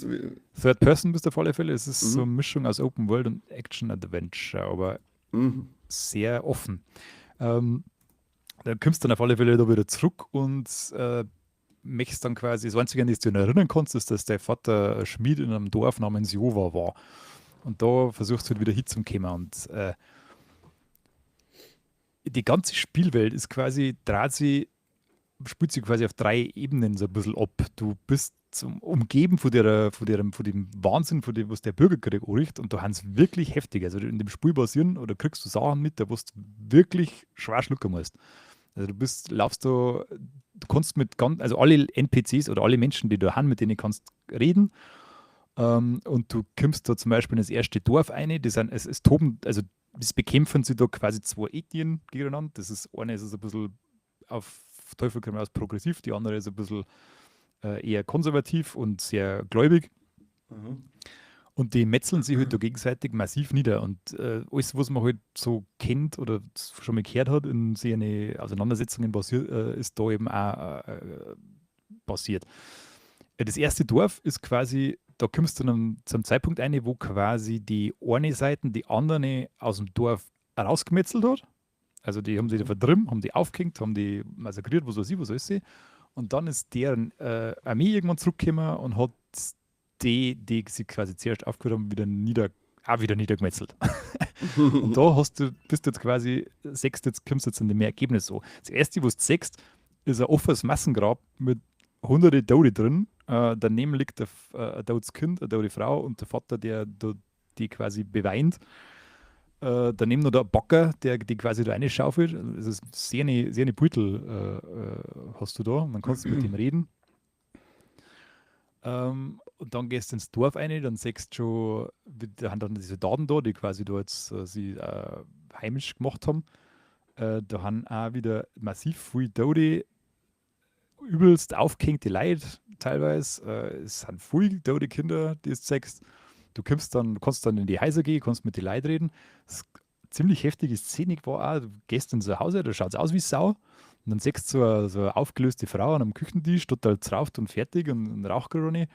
Third Person bist du auf alle Fälle. Es ist so eine Mischung aus Open World und Action Adventure, aber sehr offen. Da kommst du dann auf alle Fälle da wieder zurück und möchtest dann quasi, das Einzige, an das du dich erinnern kannst, ist, dass dein Vater Schmied in einem Dorf namens Jova war. Und da versuchst du halt wieder hinzukommen. Und die ganze Spielwelt ist quasi, dreht sich spielt sich quasi auf drei Ebenen so ein bisschen ab. Du bist umgeben von dem Wahnsinn, von dem, was der Bürgerkrieg anrichtet, und da haben sie wirklich heftig. Also in dem Spiel passieren oder kriegst du Sachen mit, da wo du wirklich schwer schlucken musst. Also du bist, laufst da, du kannst mit ganz, also alle NPCs oder alle Menschen, die da haben, mit denen kannst reden. Und du kommst da zum Beispiel in das erste Dorf ein, die sind, es toben, also es bekämpfen sie da quasi zwei Ethnien gegeneinander. Das ist, eine ist ein bisschen auf Teufel komm raus progressiv, die andere ist ein bisschen eher konservativ und sehr gläubig. Und die metzeln sich halt da gegenseitig massiv nieder. Und alles, was man halt so kennt oder schon mal gehört hat in so eine Auseinandersetzungen passiert, ist da eben auch passiert. Das erste Dorf ist quasi, da kommst du dann zum Zeitpunkt ein, wo quasi die eine Seite die andere aus dem Dorf rausgemetzelt hat. Also die haben sie da vertrieben, haben die aufgehängt, haben die massakriert, was weiß ich, was weiß ich. Und dann ist deren Armee irgendwann zurückgekommen und hat die, die sie quasi zuerst aufgehört haben, auch wieder niedergemetzelt. Und da hast du, bist du jetzt quasi, sechst jetzt, kommst du jetzt in dem Ergebnis so. Das erste, was du siehst, ist ein offenes Massengrab mit hunderte Tote drin. Daneben liegt ein totes Kind, eine tote Frau und der Vater, der die quasi beweint. Daneben noch der Bagger, der die quasi da reinschaufelt. Das ist sehr eine Beutel hast du da. Und dann kannst du mit dem reden. Und dann gehst du ins Dorf rein, dann siehst du schon, da haben dann die Soldaten da, die quasi da jetzt sie heimisch gemacht haben. Da haben auch wieder massiv viel Tote, übelst aufgehängte Leute teilweise. Es sind viel tote Kinder, die du siehst. Du kommst dann, kannst dann in die Häuser gehen, kannst mit den Leuten reden. Das ist ziemlich heftige Szene war auch, du gehst in so ein Haus, da schaut es aus wie Sau. Und dann siehst du so eine aufgelöste Frau an einem Küchentisch, total zerrauft und fertig und raucht gerade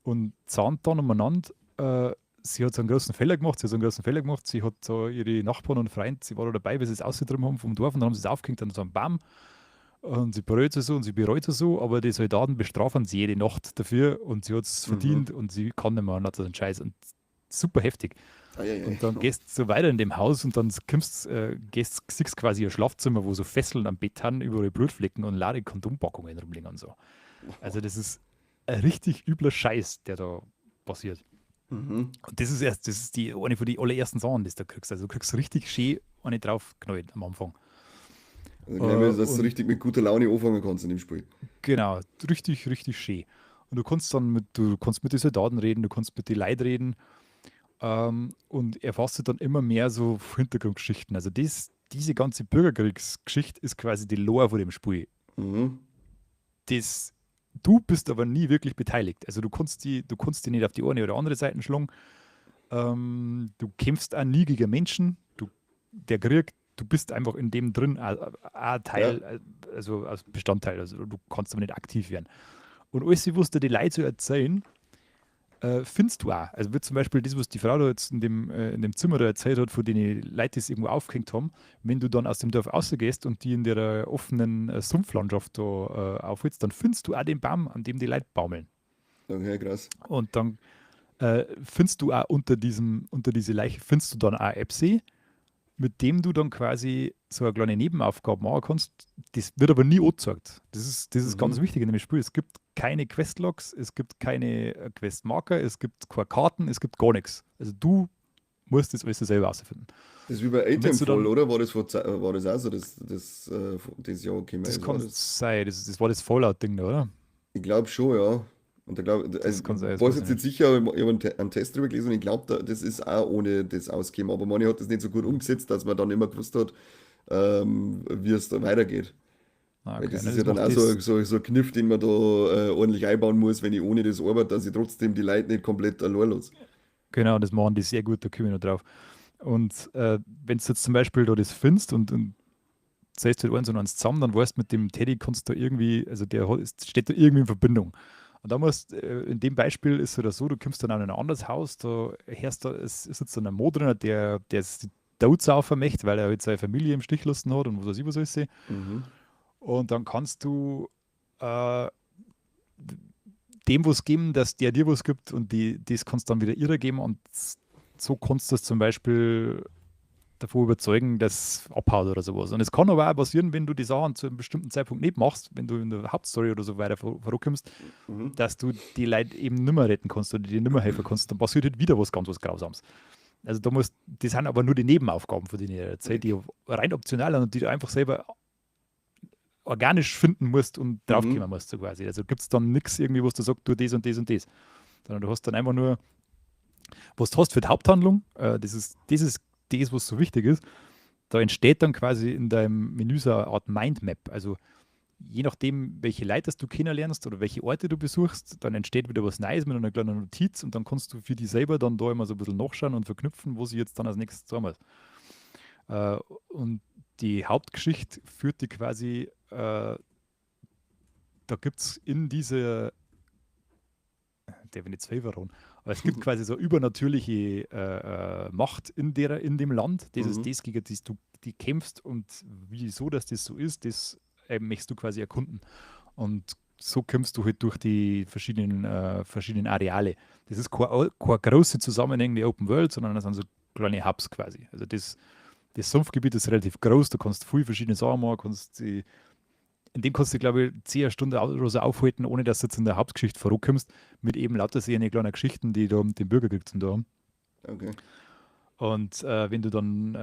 und zahnt dann umeinander. Sie hat so einen großen Fehler gemacht, sie hat so einen großen Fehler gemacht, sie hat so ihre Nachbarn und Freunde, sie war da dabei, wie sie es ausgetrieben haben vom Dorf und dann haben sie es aufgehängt an so einem Baum. Und sie bereut es so und sie bereut es so, aber die Soldaten bestrafen sie jede Nacht dafür und sie hat es verdient und sie kann nicht mehr und hat so einen Scheiß. Und super heftig. Ei, ei, Und dann gehst du so weiter in dem Haus und dann kommst, siehst quasi ihr Schlafzimmer, wo so Fesseln am Bett haben, überall Blutflecken und lade Kondompackungen rumliegen und so. Also das ist ein richtig übler Scheiß, der da passiert. Und das ist erst, das ist die, eine von den allerersten Sachen, die du da kriegst. Also du kriegst richtig schön eine draufgeknallt am Anfang. Also gleich mal, dass du und richtig mit guter Laune anfangen kannst in dem Spiel. Genau, richtig, richtig schön. Und du kannst dann mit, du kannst mit den Soldaten reden, du kannst mit den Leuten reden, und erfasst dann immer mehr so Hintergrundgeschichten. Also das, diese ganze Bürgerkriegsgeschichte ist quasi die Lore von dem Spiel. Das, du bist aber nie wirklich beteiligt. Also du kannst die nicht auf die eine oder andere Seite schlagen. Du kämpfst auch nie gegen Menschen. Du, der Krieg, du bist einfach in dem drin, ein Teil, also als Bestandteil. Also du kannst aber nicht aktiv werden. Und alles, was dir die Leute so erzählen, findest du auch. Also wird zum Beispiel das, was die Frau da jetzt in dem Zimmer da erzählt hat, von denen Leute, die es irgendwo aufgehängt haben, wenn du dann aus dem Dorf rausgehst und die in der offenen Sumpflandschaft da aufholst, dann findest du auch den Baum, an dem die Leute baumeln. Okay, krass. Und dann findest du auch unter diese Leiche, findest du dann auch Epsi, mit dem du dann quasi so eine kleine Nebenaufgabe machen kannst. Das wird aber nie angezeigt. Das ist ganz wichtig in dem Spiel. Es gibt keine Questlogs, es gibt keine Questmarker, es gibt keine Karten, es gibt gar nichts. Also du musst das alles selber rausfinden. Das ist wie bei Und wenn du Atomfall, dann oder? War das, war das auch so, das Jahr gekommen Das ist, war kann das? sein, das war das Fallout-Ding da, oder? Ich glaube schon, ja. Und da glaube Das also, kann sein, ich das weiß weiß ich jetzt nicht nicht. sicher, aber ich habe einen Test drüber gelesen und ich glaube, da, das ist auch ohne das ausgekommen. Aber manche hat das nicht so gut umgesetzt, dass man dann immer gewusst hat, wie es da weitergeht. Ah, Weil okay, das ne, ist ja das dann macht auch so, das, so, so ein Kniff, den man da ordentlich einbauen muss, wenn ich ohne das arbeite, dass ich trotzdem die Leute nicht komplett allein lasse. genau, das machen die sehr gut, da komme ich noch drauf. Und wenn du jetzt zum Beispiel da das findest und zählst halt eins und eins zusammen, dann weißt du, mit dem Teddy kannst du irgendwie, also der hat, steht da irgendwie in Verbindung. Und da musst, in dem Beispiel ist es oder so, du kommst dann an ein anderes Haus, da hörst du, es sitzt dann ein Mo drin, der es die Tod saufen möchte, weil er halt seine Familie im Stich lassen hat und was weiß ich, was alles. Und dann kannst du äh, dem was geben, dass der dir was gibt und die, das kannst du dann wieder ihrer geben und so kannst du das zum Beispiel davon überzeugen, dass abhaut oder sowas. Und es kann aber auch passieren, wenn du die Sachen zu einem bestimmten Zeitpunkt nicht machst, wenn du in der Hauptstory oder so weiter vorankommst, dass du die Leute eben nimmer retten kannst oder dir nimmer helfen kannst, dann passiert halt wieder was ganz was Grausames. Also da musst, das sind aber nur die Nebenaufgaben, von denen ich erzähle, die rein optional sind und die du einfach selber organisch finden musst und draufkommen musst, so quasi. Also gibt es dann nichts irgendwie, wo du sagst, tu das und das und das. Sondern du hast dann einfach nur, was du hast für die Haupthandlung, das ist das, was so wichtig ist. Da entsteht dann quasi in deinem Menü so eine Art Mindmap. Also je nachdem, welche Leute du kennenlernst oder welche Orte du besuchst, dann entsteht wieder was Neues mit einer kleinen Notiz und dann kannst du für dich selber dann da immer so ein bisschen nachschauen und verknüpfen, wo sie jetzt dann als nächstes tun muss. Und die Hauptgeschichte führt die quasi, da gibt es in dieser, der will nicht zwei verraten, aber es gibt quasi so übernatürliche Macht in dem Land, das ist das, gegen das du die kämpfst und wieso, dass das so ist, das möchtest du quasi erkunden. Und so kommst du halt durch die verschiedenen Areale. Das ist keine große zusammenhängende Open World, sondern das sind so kleine Hubs quasi. Also das Sumpfgebiet ist relativ groß, du kannst viel verschiedene Sachen machen, in dem kannst du, glaube ich, 10 Stunden oder so aufhalten, ohne dass du jetzt in der Hauptgeschichte vorankommst, mit eben lauter so eine kleinen Geschichten, die da mit dem Bürgerkrieg zu tun haben. Okay. Und wenn du dann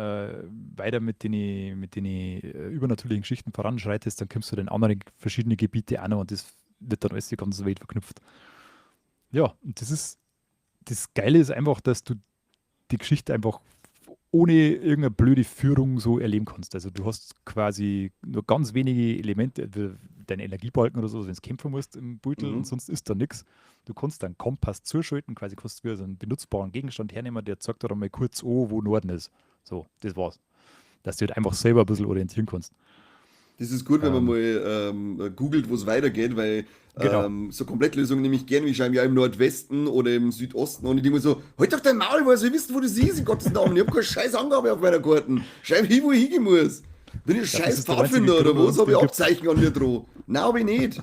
weiter mit den übernatürlichen Geschichten voranschreitest, dann kommst du in andere verschiedene Gebiete auch noch und das wird dann alles die ganze Welt verknüpft. Ja, und das Geile ist einfach, dass du die Geschichte einfach ohne irgendeine blöde Führung so erleben kannst. Also du hast quasi nur ganz wenige Elemente, deine Energiebalken oder so, wenn du kämpfen musst im Beutel und sonst ist da nichts. Du kannst dann Kompass zuschalten, quasi kannst du so einen benutzbaren Gegenstand hernehmen, der zeigt dir dann mal kurz an, wo Norden ist. So, das war's. Dass du halt einfach selber ein bisschen orientieren kannst. Das ist gut, wenn man mal googelt, wo es weitergeht, weil genau. So Komplettlösungen nehme ich gern, wie scheinbar ja im Nordwesten oder im Südosten und ich denke mir so, halt doch dein Maul, weil sie wissen, wo das ist, in Gottes Namen. Ich habe keine scheiß Angabe auf meiner Karten. Schreib hin, wo ich hingehen muss. Bin ich ein scheiß Pfadfinder oder was? Habe ich Abzeichen an mir dran? Nein, hab ich nicht.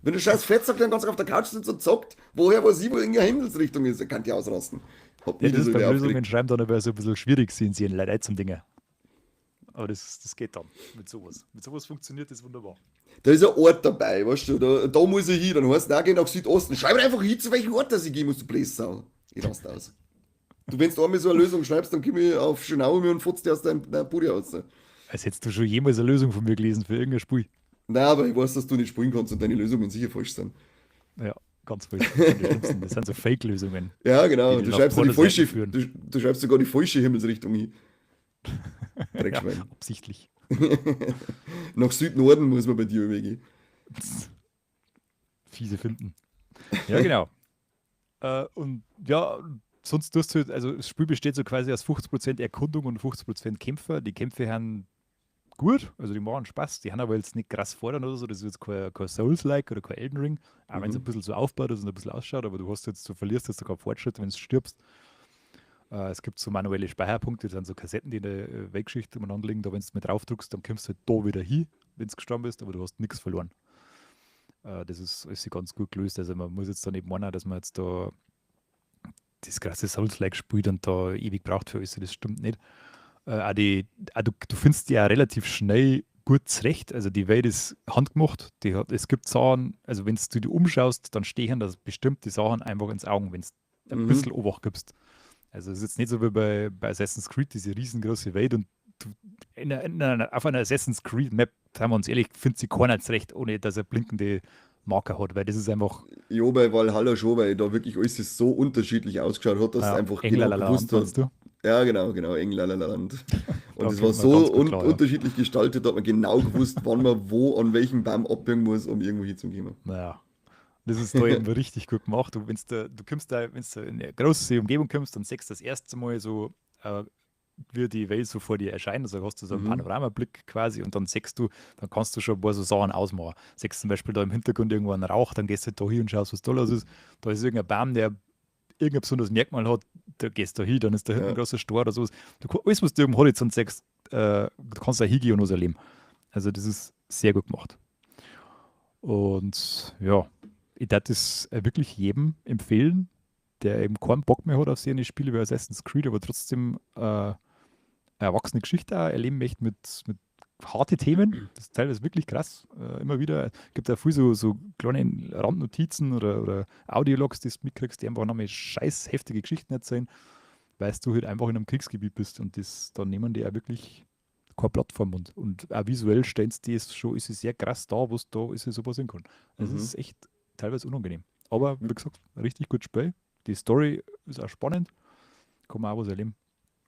Wenn du scheiß Fettsack dann ganz auf der Couch sitzt und zockt, woher weiß ich, wo in der Himmelsrichtung ist, dann kann die ausrasten. Hab ja, das ist beim Lösungen schreiben dann aber so ein bisschen schwierig, sind sie in Leute zum Dinge. Aber das geht dann mit sowas. Mit sowas funktioniert das wunderbar. Da ist ein Ort dabei, weißt du, da muss ich hin, dann heißt es, nein, geh nach Südosten. Schreib einfach hin, zu welchem Ort das ich gehen muss, du Blässau. Ich raste aus. Du, wenn du einmal so eine Lösung schreibst, dann komm ich auf Schönau und futz dir aus deiner Bude aus. Als hättest du schon jemals eine Lösung von mir gelesen für irgendein Spiel. Nein, aber ich weiß, dass du nicht spielen kannst und deine Lösungen sicher falsch sind. Ja, ganz falsch. Das sind so Fake-Lösungen. Ja, genau. Du schreibst, die falsche, du schreibst sogar die falsche Himmelsrichtung hin. Ja, absichtlich. Nach Südnorden muss man bei dir übergehen. Fiese finden. Ja, genau. Und ja, sonst tust du, also das Spiel besteht so quasi aus 50% Erkundung und 50% Kämpfer. Die Kämpfe haben gut, also die machen Spaß, die haben aber jetzt nicht krass fordern oder so, das ist jetzt kein Souls-like oder kein Elden Ring, auch wenn es ein bisschen so aufbaut und ein bisschen ausschaut, aber du verlierst jetzt sogar Fortschritt, wenn du stirbst. Es gibt so manuelle Speicherpunkte, das sind so Kassetten, die in der Weltgeschichte umeinander liegen, da wenn du mit drauf drückst, dann kommst du halt da wieder hin, wenn du gestorben bist, aber du hast nichts verloren. Das ist ganz gut gelöst, also man muss jetzt dann eben meinen, dass man jetzt da das krasse Souls-like spielt und da ewig braucht für alles, das stimmt nicht. Auch du findest die ja relativ schnell gut zurecht. Also die Welt ist handgemacht. Es gibt Sachen, also wenn du dich umschaust, dann stehen da bestimmte Sachen einfach ins Augen, wenn du ein bisschen Obacht gibst. Also es ist jetzt nicht so wie bei Assassin's Creed, diese riesengroße Welt und du, auf einer Assassin's Creed Map, sagen wir uns ehrlich, findet sie keiner zurecht, ohne dass er blinkende Marker hat, weil das ist einfach... Ja, bei Valhalla schon, weil da wirklich alles so unterschiedlich ausgeschaut hat, dass es einfach genau gewusst hat. Ja, genau, Englalalland. Und es war so klar, unterschiedlich gestaltet, da hat man genau gewusst, wann man wo, an welchem Baum abbiegen muss, um irgendwo hinzukommen. Naja, das ist da eben richtig gut gemacht. Du, wenn du in eine große Umgebung kommst, dann siehst du das erste Mal so, wie die Welt so vor dir erscheint. Also hast du so einen Panoramablick quasi und dann siehst du, dann kannst du schon ein paar so Sachen ausmachen. Siehst zum Beispiel da im Hintergrund irgendwo einen Rauch, dann gehst du da hin und schaust, was da los ist. Da ist irgendein Baum, der irgendein besonderes Merkmal hat, da gehst du hin, dann ist da hinten ein großer Stor oder sowas. Alles, was du am Horizont siehst, du kannst da hingehen und was erleben. Also das ist sehr gut gemacht. Und ja, ich darf das wirklich jedem empfehlen, der eben keinen Bock mehr hat auf seine Spiele wie Assassin's Creed, aber trotzdem erwachsene Geschichte auch erleben möchte mit harte Themen, das ist teilweise wirklich krass, immer wieder, gibt auch viel so kleine Randnotizen oder Audiologs, die du mitkriegst, die einfach nochmal scheiß heftige Geschichten erzählen, weil du halt einfach in einem Kriegsgebiet bist und das, da nehmen die auch wirklich kein Blatt vor den Mund. Und auch visuell stellen sie das schon, ist es sehr krass da, wo es da ist, es so passieren kann. Also es ist echt teilweise unangenehm. Aber wie gesagt, richtig gut Spiel. Die Story ist auch spannend. Kann man auch was erleben.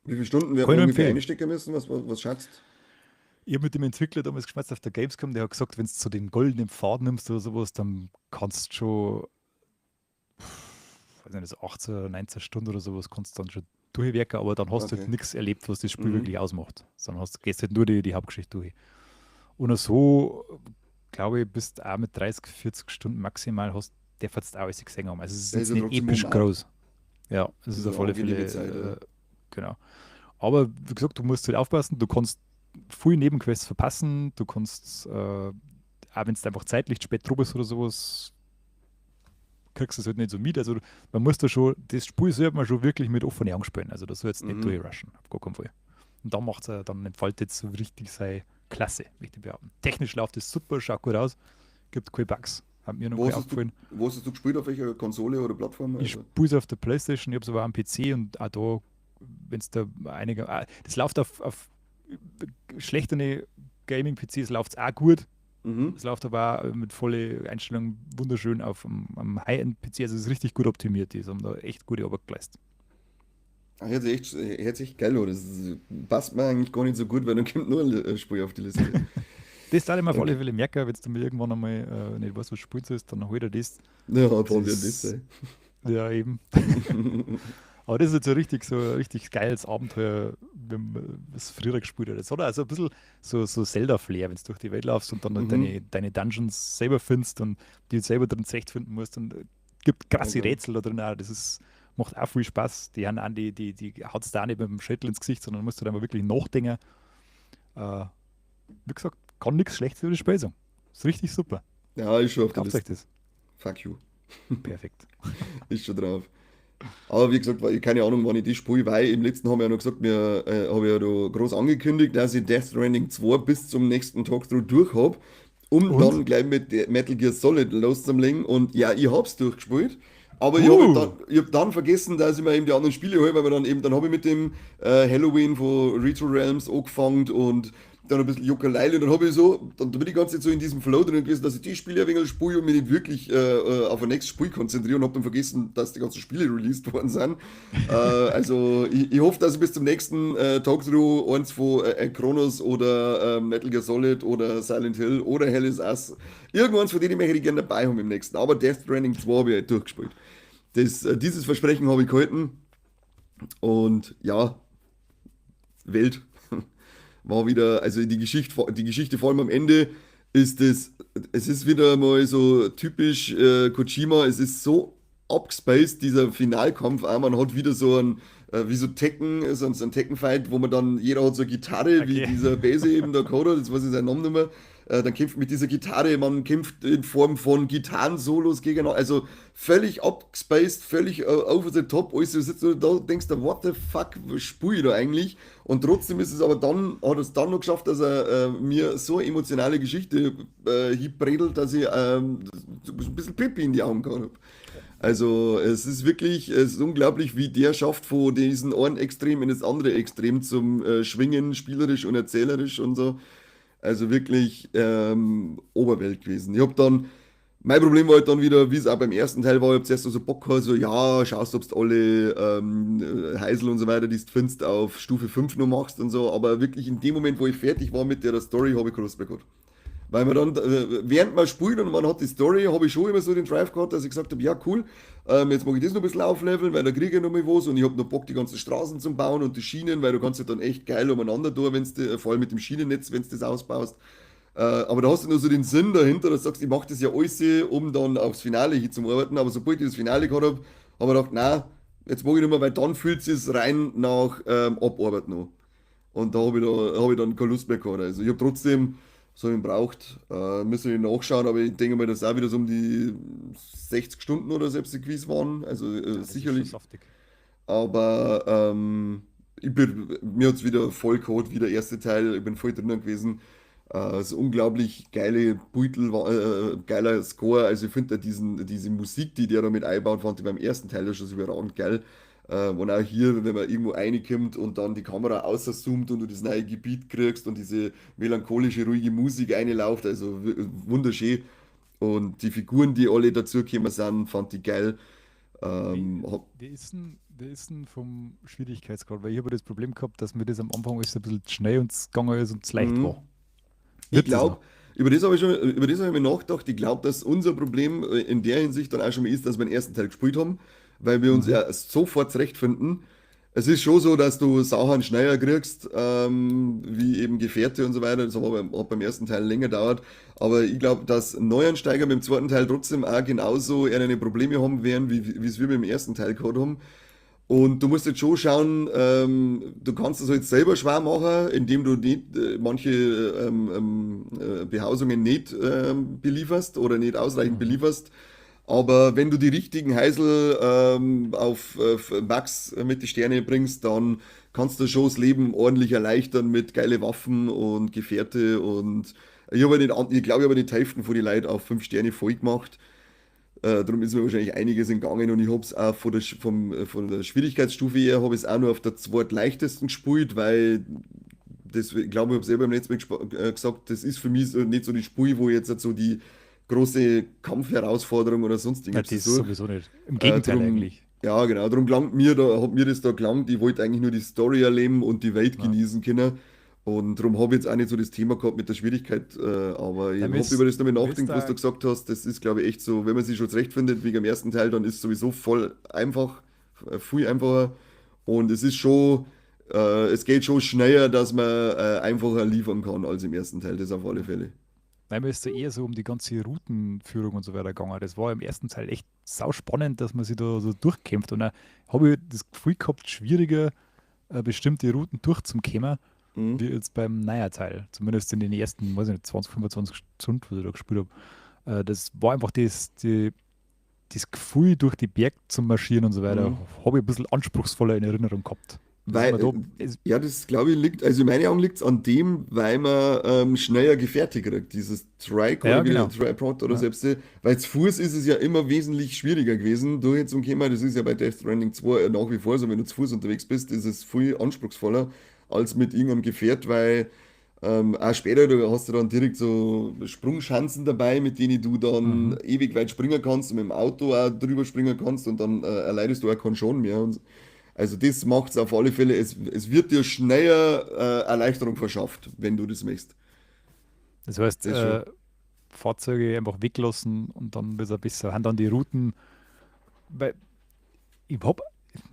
Wie viele Stunden werden wir ungefähr einstecken müssen? Was schätzt? Ich habe mit dem Entwickler damals geschmerzt auf der Gamescom, der hat gesagt, wenn du so den goldenen Pfad nimmst oder sowas, dann kannst du schon, weiß nicht, so 18 oder 19 Stunden oder sowas, kannst du dann schon durchwerken, aber dann hast du halt nichts erlebt, was das Spiel wirklich ausmacht. Sondern gehst halt nur die Hauptgeschichte durch. Und so, glaube ich, bist auch mit 30, 40 Stunden maximal, hast der fast auch alles gesehen haben. Also es ist Das ist jetzt ja nicht trotzdem episch human. groß. Ja, es Das ist ist auf eine alle angenehme Fälle, Zeit, ja. genau. Aber wie gesagt, du musst halt aufpassen, du kannst viel Nebenquests verpassen, du kannst, auch wenn es einfach zeitlich spät dran bist oder sowas, kriegst du es halt nicht so mit. Also man muss da schon, das Spiel sollte man schon wirklich mit offenen Augen spielen. Also das soll jetzt nicht durchrushen, auf gar keinen Fall. Und dann macht's er, dann entfaltet es so richtig seine Klasse, möchte ich behaupten. Technisch läuft es super, schaut gut aus, gibt keine Bugs, hat mir noch Wo keine hast du, aufgefallen. wo hast du gespielt? Auf welcher Konsole oder Plattform? Ich Also? spiele es auf der Playstation, ich hab's aber auch am PC und auch da, wenn's da einige, ah, das läuft auf schlechtere Gaming-P Cs läuft's auch gut. Es läuft aber auch mit voller Einstellung wunderschön auf am High-End-P C, also es ist richtig gut optimiert, die haben da echt gute Arbeit geleistet. Ach, hört sich geil an. Das passt mir eigentlich gar nicht so gut, weil dann kommt nur ein Spiel auf die Liste. Das darf ich mir auf alle Fälle merken, wenn du mir irgendwann einmal nicht weißt, was spielen sollst, dann hol dir das. Ja, Das probier das, ist ey. Ja, eben. Aber das ist jetzt so ein richtig geiles Abenteuer, wenn man es früher gespielt hat. Das hat also ein bisschen so Zelda-Flair, wenn du durch die Welt laufst und dann deine Dungeons selber findest und die selber drin zurechtfinden musst. Und gibt krasse Rätsel da drin auch. Das macht auch viel Spaß. Die haben auch die, die, die haut's da auch nicht mit dem Schädel ins Gesicht, sondern musst du da mal wirklich nachdenken. Wie gesagt, kann nichts Schlechtes über das Spiel sagen. Ist richtig super. Ja, ist schon auf der Kauft euch Liste. das. Fuck you. Perfekt. Ist schon drauf. Aber wie gesagt, ich, keine Ahnung, wann ich das spiele, weil im letzten haben wir ja noch gesagt, wir habe ich ja da groß angekündigt, dass ich Death Stranding 2 bis zum nächsten Talkthrough durch hab, um Und? dann gleich mit Metal Gear Solid loszulegen. Und ja, ich hab's durchgespielt, aber ich hab dann vergessen, dass ich mir eben die anderen Spiele hole, weil wir dann eben, dann hab ich mit dem Halloween von Retro Realms angefangen und dann ein bisschen Yooka-Laylee und dann hab ich so, dann bin ich die ganze Zeit so in diesem Flow drin gewesen, dass ich die Spiele ein wenig spiele und mich nicht wirklich auf ein nächstes Spiel konzentriere und hab dann vergessen, dass die ganzen Spiele released worden sind. Also ich hoffe, dass ich bis zum nächsten Talkthrough eins von Chronos oder Metal Gear Solid oder Silent Hill oder Hell is Us, irgendeins von denen möchte ich gerne dabei haben im nächsten. Aber Death Stranding 2 habe ich halt durchgespielt. Dieses Versprechen habe ich gehalten und ja, Welt. War wieder, also die Geschichte, die Geschichte vor allem am Ende ist es, es ist wieder mal so typisch Kojima, es ist so abgespaced, dieser Finalkampf auch, man hat wieder so ein wie so Tekken, so ein Tekken-Fight, wo man dann, jeder hat so eine Gitarre, wie dieser Base eben der Koda, das weiß ich seinen Namen nicht mehr, dann kämpft mit dieser Gitarre, man kämpft in Form von Gitarren-Solos gegeneinander, also völlig abgespaced, völlig over the top, alles, du sitzt nur da und denkst da, what the fuck, was spiel ich da eigentlich? Und trotzdem ist es aber dann, hat es dann noch geschafft, dass er mir so eine emotionale Geschichte hinbredelt, dass ich so ein bisschen Pipi in die Augen gehabt hab. Also es ist wirklich, es ist unglaublich, wie der schafft, von diesem einen Extrem in das andere Extrem zum Schwingen, spielerisch und erzählerisch und so. Also wirklich Oberwelt gewesen. Ich hab dann, mein Problem war halt dann wieder, wie es auch beim ersten Teil war, ich hab zuerst so Bock gehabt, so ja, schaust, ob's alle Heisel und so weiter, die du findest, auf Stufe 5 noch machst und so, aber wirklich in dem Moment, wo ich fertig war mit der Story, hab ich keine Lust mehr gehabt. Weil man dann, während man spielt und man hat die Story, hab ich schon immer so den Drive gehabt, dass ich gesagt hab, ja cool, jetzt mag ich das noch ein bisschen aufleveln, weil da krieg ich noch mal was und ich hab noch Bock, die ganzen Straßen zu bauen und die Schienen, weil du kannst ja dann echt geil umeinander tun, wenn's die, vor allem mit dem Schienennetz, wenn's das ausbaust. Aber da hast du nur so den Sinn dahinter, dass du sagst, ich mach das ja alles, um dann aufs Finale hinzuarbeiten, aber sobald ich das Finale gehabt hab, hab ich gedacht, nein, jetzt mag ich nicht mehr, weil dann fühlt sich's rein nach Abarbeiten an. Und da hab ich dann keine Lust mehr gehabt. Also ich hab trotzdem so ihn braucht, müssen wir nachschauen, aber ich denke mal, dass auch wieder so um die 60 Stunden oder selbst gewesen waren, also Ja, das ist schon sicherlich. saftig. Aber Mir hat es wieder voll gehauen, wie der erste Teil, ich bin voll drinnen gewesen. So unglaublich geile Beutel, geiler Score. Also ich finde da diese Musik, die der da mit einbaut, fand ich beim ersten Teil ja schon so überragend geil. Und auch hier, wenn man irgendwo reinkommt und dann die Kamera außerzoomt und du das neue Gebiet kriegst und diese melancholische, ruhige Musik reinläuft, also wunderschön. Und die Figuren, die alle dazugekommen sind, fand ich geil. Wie, Ähm, hab, wie ist denn vom Schwierigkeitsgrad? Weil ich habe das Problem gehabt, dass mir das am Anfang alles ein bisschen zu schnell und zu gegangen ist und zu leicht mhm. war. Ich Wird das glaube, noch? über das habe ich mir nachgedacht. Ich glaube, dass unser Problem in der Hinsicht dann auch schon mal ist, dass wir den ersten Teil gespielt haben, weil wir uns Mhm. ja sofort zurechtfinden. Es ist schon so, dass du Sachen schneller kriegst, wie eben Gefährte und so weiter. Das hat beim ersten Teil länger gedauert. Aber ich glaube, dass Neuansteiger mit dem zweiten Teil trotzdem auch genauso eher eine Probleme haben werden, wie es wir mit dem ersten Teil gehabt haben. Und du musst jetzt schon schauen, du kannst das halt selber schwer machen, indem du nicht manche Behausungen nicht belieferst oder nicht ausreichend Mhm. belieferst. Aber wenn du die richtigen Heisel auf Max mit die Sterne bringst, dann kannst du schon das Leben ordentlich erleichtern mit geile Waffen und Gefährte und ich habe nicht, ich glaube, ich habe nicht die Hälfte von den Leuten auf 5 Sterne voll gemacht. Darum ist mir wahrscheinlich einiges entgangen und ich habe es auch von der Schwierigkeitsstufe her, habe ich es auch nur auf der zweitleichtesten gespielt, weil das, ich glaube, ich habe es selber beim letzten Mal gesagt, das ist für mich so, nicht so die Spiel, wo ich jetzt so die große Kampfherausforderung oder sonst Na, irgendwas das suche. sowieso nicht. Im Gegenteil Drum, eigentlich. ja, genau, drum gelangt mir da, hat mir das da gelangt. Ich wollte eigentlich nur die Story erleben und die Welt Ja. genießen können. Und darum habe ich jetzt auch nicht so das Thema gehabt mit der Schwierigkeit, aber ich Na, mir habe über ist, das damit mir ist nachgedacht, was da du gesagt hast. Das ist, glaube ich, echt so, wenn man sich schon zurechtfindet, wie am ersten Teil, dann ist es sowieso voll einfach, viel einfacher. Und es ist schon, es geht schon schneller, dass man einfacher liefern kann als im ersten Teil, das auf alle Fälle. Nein, mir ist da eher so um die ganze Routenführung und so weiter gegangen. Das war im ersten Teil echt sau spannend, dass man sich da so durchkämpft. Und dann habe ich das Gefühl gehabt, schwieriger, bestimmte Routen durchzukämen, Mhm. wie jetzt beim neuen Teil. Zumindest in den ersten, weiß ich nicht, 20, 25 Stunden, was ich da gespielt habe. Das war einfach das Gefühl, durch die Berge zu marschieren und so weiter, Mhm. habe ich ein bisschen anspruchsvoller in Erinnerung gehabt. Das ist Weil, mir da, es, ja, das glaube ich liegt, also in meinen Augen liegt es an dem, weil man schneller Gefährte kriegt. Dieses Trike ja, oder wie genau. Tripod oder Ja. selbst, weil zu Fuß ist es ja immer wesentlich schwieriger gewesen, durch zum Thema. Das ist ja bei Death Stranding 2 nach wie vor so, wenn du zu Fuß unterwegs bist, ist es viel anspruchsvoller als mit irgendeinem Gefährt, weil auch später, du hast du dann direkt so Sprungschanzen dabei, mit denen du dann Mhm. ewig weit springen kannst und mit dem Auto auch drüber springen kannst und dann erleidest du auch keinen Schon mehr. Und also das macht es auf alle Fälle, es wird dir schneller Erleichterung verschafft, wenn du das möchtest. Das heißt, Das schon. Fahrzeuge einfach weglassen und dann wird es ein besser. Haben dann die Routen, weil ich hab,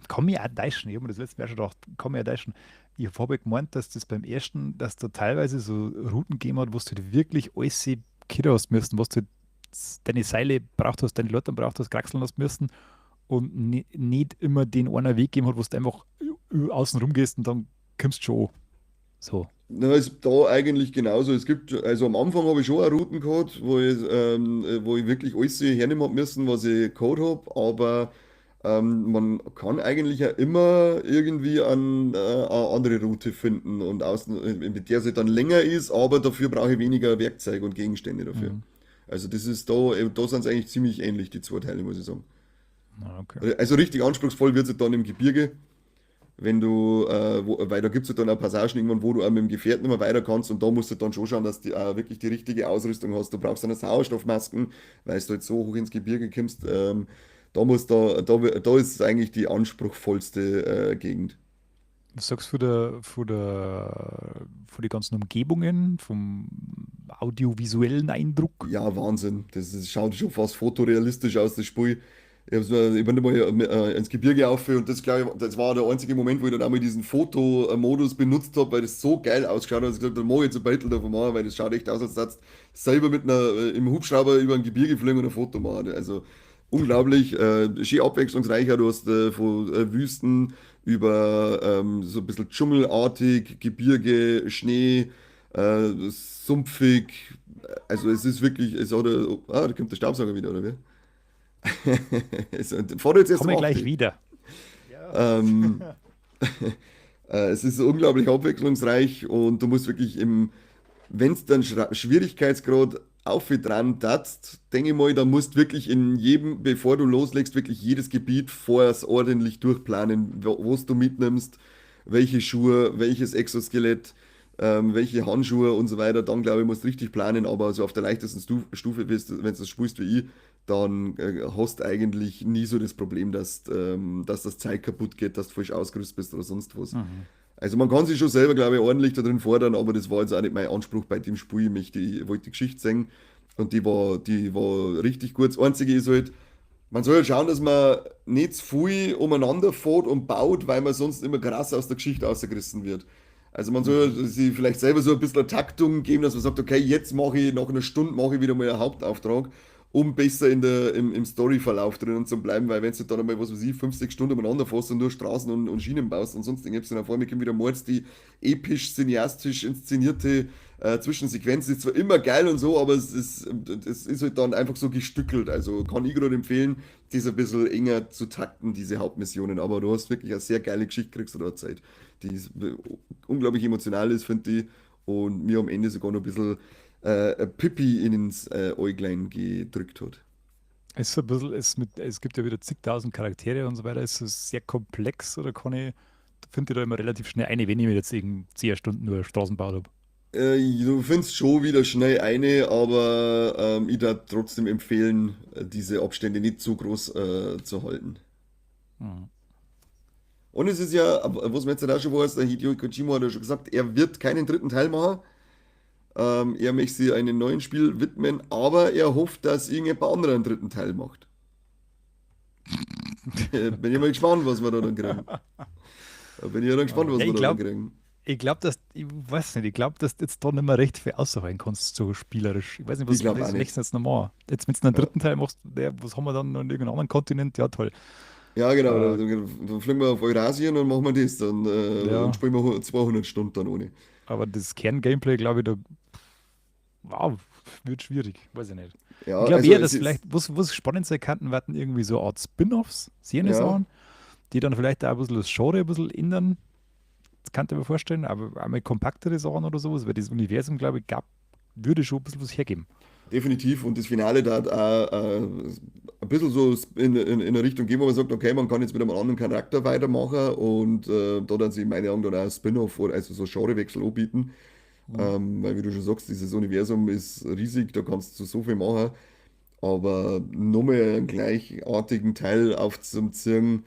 kann mich auch täuschen, ich habe mir das letzte Mal schon gedacht, kann mich auch täuschen. Ich habe gemeint, dass das beim ersten, dass da teilweise so Routen gegeben hat, wo du halt wirklich alles Kidder hast müssen, was du halt deine Seile braucht hast, deine Leute braucht hast, kraxeln hast müssen und nicht immer den einen Weg gegeben hat, wo du einfach außen rum gehst und dann kommst du schon an. So. Na, ist da eigentlich genauso. Es gibt, also am Anfang habe ich schon auch Routen gehabt, wo ich wirklich alles hernehmen hab müssen, was ich gehabt habe, aber man kann eigentlich ja immer irgendwie eine andere Route finden und außen, mit der sie dann länger ist, aber dafür brauche ich weniger Werkzeug und Gegenstände dafür. Mhm. Also das ist da sind es eigentlich ziemlich ähnlich, die zwei Teile, muss ich sagen. Na, okay. Also richtig anspruchsvoll wird es dann im Gebirge, wenn du, weil da gibt es ja dann auch Passagen irgendwann, wo du auch mit dem Gefährt nicht mehr weiter kannst und da musst du dann schon schauen, dass du wirklich die richtige Ausrüstung hast. Du brauchst eine Sauerstoffmasken, weil du halt so hoch ins Gebirge kommst. Da musst da, da, da ist eigentlich die anspruchsvollste Gegend. Was sagst du von den ganzen Umgebungen, vom audiovisuellen Eindruck? Ja, Wahnsinn. Das ist, schaut schon fast fotorealistisch aus, das Spiel. Ich bin mal ins Gebirge auf und das, glaube ich, das war der einzige Moment, wo ich dann einmal diesen Fotomodus benutzt habe, weil das so geil ausgeschaut hat, dass ich gesagt habe, mach ich jetzt ein Bild davon machen, weil das schaut echt aus, als würdest du selber mit einer, im Hubschrauber über ein Gebirge fliegen und ein Foto machen. Also unglaublich, schön abwechslungsreicher. Du hast von Wüsten über so ein bisschen dschungelartig, Gebirge, Schnee, sumpfig. Also es ist wirklich, es hat, ah, da kommt der Staubsauger wieder, oder wie? Es fährt jetzt erst um Komme 8. gleich wieder. Ja. Ähm, Es ist unglaublich abwechslungsreich und du musst wirklich im, wenn es dann Schwierigkeitsgrad auf dran tatst, denke ich mal, da musst wirklich in jedem, bevor du loslegst, wirklich jedes Gebiet vorher ordentlich durchplanen, was du mitnimmst, welche Schuhe, welches Exoskelett, welche Handschuhe und so weiter. Dann glaube ich, musst du richtig planen, aber so auf der leichtesten Stufe bist, wenn du das spielst wie ich, dann hast du eigentlich nie so das Problem, dass das Zeug kaputt geht, dass du falsch ausgerüstet bist oder sonst was. Mhm. Also man kann sich schon selber, glaube ich, ordentlich da drin fordern, aber das war jetzt auch nicht mein Anspruch bei dem Spiel. Ich wollte die Geschichte sehen und die war richtig gut. Das Einzige ist halt, man soll halt schauen, dass man nicht zu viel umeinander fährt und baut, weil man sonst immer krass aus der Geschichte rausgerissen wird. Also man soll Mhm. halt sich vielleicht selber so ein bisschen eine Taktung geben, dass man sagt, okay, jetzt mache ich nach einer Stunde mache ich wieder mal einen Hauptauftrag, um besser im Storyverlauf drinnen zu bleiben, weil wenn du dann einmal, was weiß ich, 5, 6 Stunden umeinander fährst und nur Straßen und Schienen baust und sonst irgendwas, dann auf einmal kommt wieder Mords, die episch, cineastisch inszenierte Zwischensequenz ist zwar immer geil und so, aber es ist halt dann einfach so gestückelt. Also kann ich gerade empfehlen, das ein bisschen enger zu takten, diese Hauptmissionen. Aber du hast wirklich eine sehr geile Geschichte kriegst du da Zeit, die ist, unglaublich emotional ist, finde ich. Und mir am Ende sogar noch ein bisschen Pippi ins Äuglein gedrückt hat. Es ist ein bisschen, es gibt ja wieder zigtausend Charaktere und so weiter. Es ist sehr komplex oder kann ich, finde ich da immer relativ schnell eine, wenn ich mir jetzt eben 10 Stunden nur Straßen gebaut habe. Du findest schon wieder schnell eine, aber ich würde trotzdem empfehlen, diese Abstände nicht zu groß zu halten. Mhm. Und es ist ja, was man jetzt auch schon weiß, der Hideo Kojima hat ja schon gesagt, er wird keinen dritten Teil machen. Er möchte sich einem neuen Spiel widmen, aber er hofft, dass irgendjemand anderer einen dritten Teil macht. Oh Bin ich mal Gott. gespannt, was wir da dann kriegen. Bin ich ja dann gespannt, Ja, was wir ich da dann glaube, kriegen. ich glaube, dass, ich weiß nicht, ich glaube, dass du jetzt da nicht mehr recht viel ausholen kannst, so spielerisch. Ich weiß nicht, Ich was, glaube auch was nicht. möchtest du jetzt noch machen? Jetzt, wenn du einen Ja, dritten Teil machst, der, was haben wir dann noch in irgendeinem anderen Kontinent? Ja, toll. ja genau. Äh, Dann fliegen wir auf Eurasien und machen wir das. Dann und ja, spielen wir 200 Stunden dann ohne. aber das Kern-Gameplay, glaube ich, da, wow, wird schwierig. Weiß ich nicht. Ja, Ich glaube also eher, es dass vielleicht, ist, was spannend sein könnten, werden irgendwie so Art Spin-offs, Serien ja. an, die dann vielleicht auch ein bisschen das Genre ein bisschen ändern. Das kann ich mir vorstellen, aber einmal kompaktere Sachen oder sowas, weil das Universum, glaube ich, gab, würde schon ein bisschen was hergeben. Definitiv. Und das Finale da hat auch ein bisschen so in eine Richtung gehen, wo man sagt, okay, man kann jetzt mit einem anderen Charakter weitermachen und da dann sich in meinen Augen dann auch ein Spin-off oder also so Genrewechsel anbieten. Mhm. Weil, wie du schon sagst, dieses Universum ist riesig, da kannst du so viel machen, aber nur mehr einen gleichartigen Teil aufzuziehen.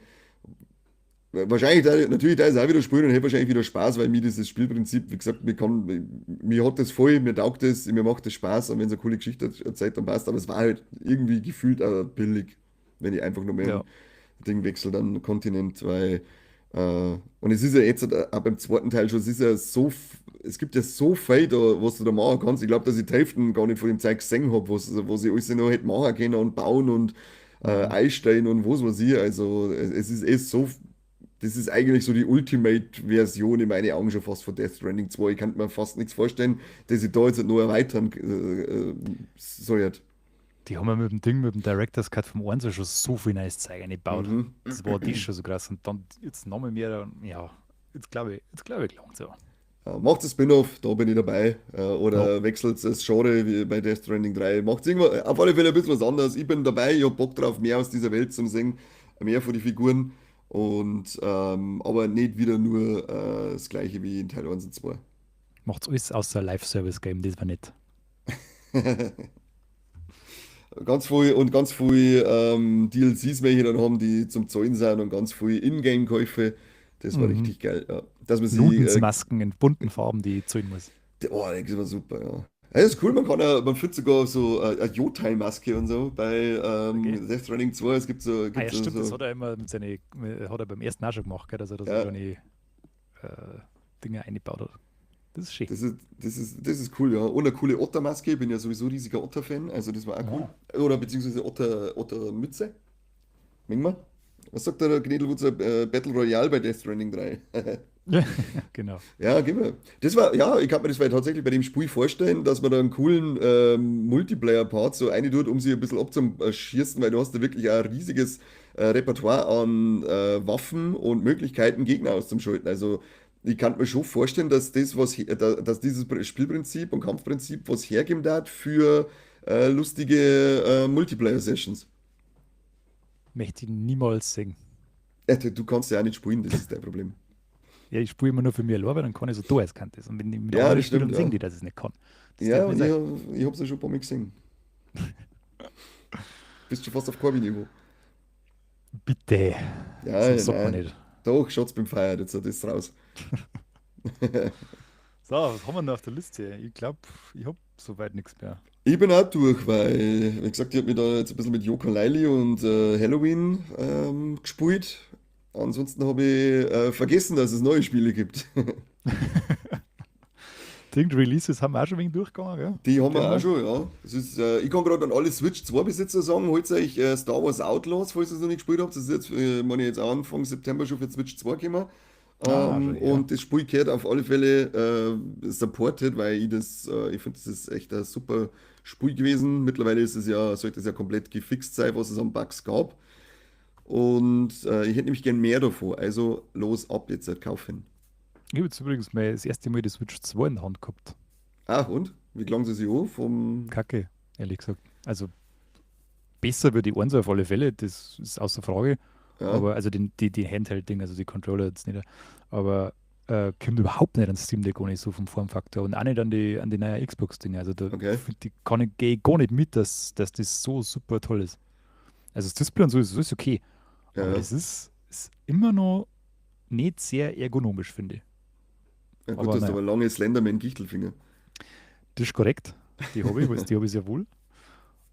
Wahrscheinlich, natürlich, da ist auch wieder spielen und hätte wahrscheinlich wieder Spaß, weil mir dieses Spielprinzip, wie gesagt, mir hat das voll, mir taugt das, mir macht das Spaß und wenn es eine coole Geschichte erzählt, dann passt. Aber es war halt irgendwie gefühlt auch billig, wenn ich einfach nur mehr Ja. ein Ding wechsle, dann Kontinent, weil, und es ist ja jetzt auch beim zweiten Teil schon, es ist ja so, es gibt ja so viel da, was du da machen kannst. Ich glaube, dass ich die Hälfte gar nicht von dem Zeug gesehen habe, was ich alles noch hätte machen können und bauen und Mhm. einstellen und was weiß ich. Also, es ist eh so, das ist eigentlich so die Ultimate-Version in meinen Augen schon fast von Death Stranding 2. Ich kann mir fast nichts vorstellen, dass ich da jetzt noch erweitern soll. Die haben ja mit dem Ding, mit dem Director's Cut vom 1 schon so viel neues Zeug eingebaut. Mhm. Das war das schon so krass. Und dann jetzt nochmal mehr, ja, jetzt glaube ich, langt so. Ja, macht das Spin-off, da bin ich dabei. Ja, Oder wechselt das Genre wie bei Death Stranding 3. Macht irgendwas, auf alle Fälle ein bisschen was anderes. Ich bin dabei, ich hab Bock drauf, mehr aus dieser Welt zu sehen, mehr von den Figuren. Und aber nicht wieder nur das gleiche wie in Teil 1 und 2. macht's alles außer Live-Service-Game, das war nett. Ganz viel und ganz viel DLCs, welche dann haben, die zum Zahlen sind und ganz viel Ingame-Käufe. Das war Mhm. richtig geil, ja. Dass man sie, Nudensmasken in bunten Farben, die ich zahlen muss. oh, das war super, ja. Ja, das ist cool, man kann ja, man findet sogar so eine Yotai-Maske und so bei Okay. Death Stranding 2. Es gibt so, Ah gibt ja, so, stimmt, das so hat er immer mit seine, hat er beim ersten auch schon gemacht, gell, dass er da so ja, kleine äh, Dinge eingebaut hat. Das ist schön. das ist cool, ja. Und eine coole Otter-Maske, ich bin ja sowieso riesiger Otter-Fan, also das war auch cool. Oh. Oder beziehungsweise Ottermütze. Ming mal. Was sagt der Gnädelwutzer Battle Royale bei Death Stranding 3? Ja, genau. Ja, gehen wir. Das war, ja, ich kann mir das vielleicht tatsächlich bei dem Spiel vorstellen, dass man da einen coolen Multiplayer-Part so eine tut, um sich ein bisschen abzuschießen, weil du hast da wirklich ein riesiges Repertoire an Waffen und Möglichkeiten, Gegner auszuschalten. Also Ich kann mir schon vorstellen, dass das, was, dass dieses Spielprinzip und Kampfprinzip was hergeben hat für lustige Multiplayer-Sessions. Möchte ich niemals sehen. Du kannst ja auch nicht spielen, das ist dein Problem. Ja, ich spiele immer nur für mich allein, weil dann kann ich so tun, als kann das. Und wenn ich mit Ja, anderen das spiele, stimmt, dann sehen ja. die, dass ich es nicht kann. Das Ja, darf und nicht ich, sein. hab- ich hab's ja schon ein paar Mal gesehen. Bist schon fast auf Corby-Niveau. Bitte. Ja, So sagt man nein. nicht. Doch, Shots beim Feiern, jetzt ist es raus. So, was haben wir noch auf der Liste? Ich glaube, ich habe soweit nichts mehr. Ich bin auch durch, weil, wie gesagt, ich habe mich da jetzt ein bisschen mit Yooka-Laylee und Halloween gespielt. Ansonsten habe ich vergessen, dass es neue Spiele gibt. Die Releases haben wir auch schon wegen durchgegangen, gell? Die haben wir Gell, auch schon, ja. Das ist, ich kann gerade an alle Switch 2-Besitzer sagen, holt euch Star Wars Outlaws, falls ihr es noch nicht gespielt habt. Das ist jetzt, meine ich, jetzt Anfang September schon für Switch 2 gekommen. Ah, schon, ja. Und das Spiel gehört auf alle Fälle supported, weil ich finde, das ist echt ein super Spiel gewesen. Mittlerweile ist es ja, sollte es ja komplett gefixt sein, was es an Bugs gab. Und ich hätte nämlich gern mehr davon. Also los, ab jetzt, kaufen. Ich habe jetzt übrigens mal das erste Mal die Switch 2 in der Hand gehabt. Ach, und? Wie klang sie sich an? Vom Kacke, ehrlich gesagt. Also besser würde ich 1 auf alle Fälle, das ist außer Frage. Ja. Aber also die Handheld-Ding, also die Controller jetzt nicht. Aber kommt überhaupt nicht ans Steam Deck ohne so vom Formfaktor und auch nicht an die neue Xbox-Dinge. Also da find ich, kann ich, geh ich gar nicht mit, dass das so super toll ist. Also das Display und so ist okay. Aber das ist immer noch nicht sehr ergonomisch, finde ich. Ja, gut, Aber du hast naja. aber lange Slenderman-Gichtelfinger. Das ist korrekt. Die habe ich, die hab ich sehr wohl.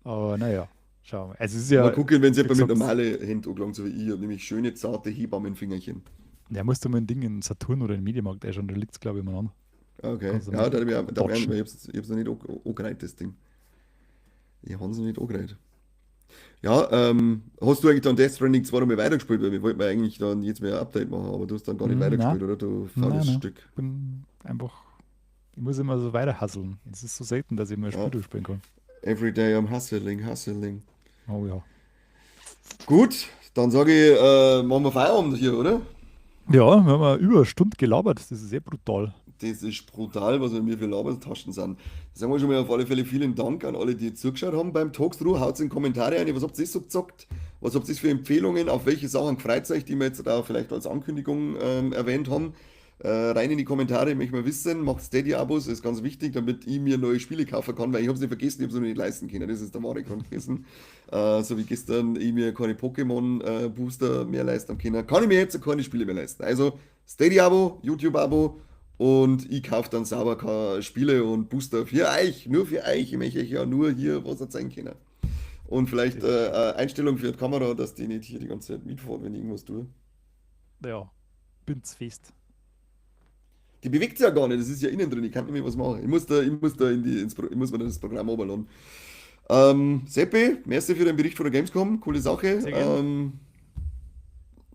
Aber naja, schauen wir mal. Also es ist ja, mal gucken, wenn sie wie jemand mit gesagt, normalen Händen angelangt, so wie ich, ich hab nämlich schöne, zarte Hebammenfingerchen. Ja, musst du mal ein Ding in Saturn oder in den Mediamarkt einschauen, da liegt's, glaub ich, immer an. Okay. Kannst du Ja, mal da hab ich auch, da hab ich auch quatschen. nicht, ich hab's noch nicht angereiht, das Ding. Ich hab's noch nicht angereiht. Ja, hast du eigentlich dann Death Stranding 2 noch mal weitergespielt? Weil wir wollten ja eigentlich dann jetzt mehr ein Update machen, aber du hast dann gar nicht weitergespielt, Nein. oder? Du faules Nein, nein. Stück. Ich bin einfach, ich muss immer so weiter hustlen. Es ist so selten, dass ich mal ein Spiel durchspielen kann. Every day I'm hustling, hustling. Oh ja. Gut, dann sage ich, machen wir Feierabend hier, oder? Ja, wir haben ja über eine Stunde gelabert. Das ist sehr brutal. Das ist brutal, was wir mir für Labertaschen sind. Sagen wir schon mal auf alle Fälle vielen Dank an alle, die zugeschaut haben beim Talkthrough. Haut in die Kommentare rein, was habt ihr so gezockt? Was habt ihr für Empfehlungen? Auf welche Sachen freut euch, die wir jetzt da vielleicht als Ankündigung erwähnt haben? Rein in die Kommentare, möchte mal wissen. Macht Steady-Abos, ist ganz wichtig, damit ich mir neue Spiele kaufen kann, weil ich hab's nicht vergessen, ich hab's noch nicht leisten können. Das ist der wahre Grund gewesen. So wie gestern ich mir keine Pokémon Booster mehr leisten können, kann ich mir jetzt keine Spiele mehr leisten. Also Steady-Abo, YouTube-Abo und ich kaufe dann sauber keine Spiele und Booster für euch, nur für euch. Ich möchte euch ja nur hier was erzählen können. Und vielleicht eine Einstellung für die Kamera, dass die nicht hier die ganze Zeit mitfahren, wenn ich irgendwas tue. Ja, bin's fest. Die bewegt sich ja gar nicht, das ist ja innen drin, ich kann nicht mehr was machen. Ich muss da, ich muss da in die, ins Pro-, ich muss mir das Programm runterladen. Seppi, merci für den Bericht von der Gamescom, coole Sache. Sehr gerne.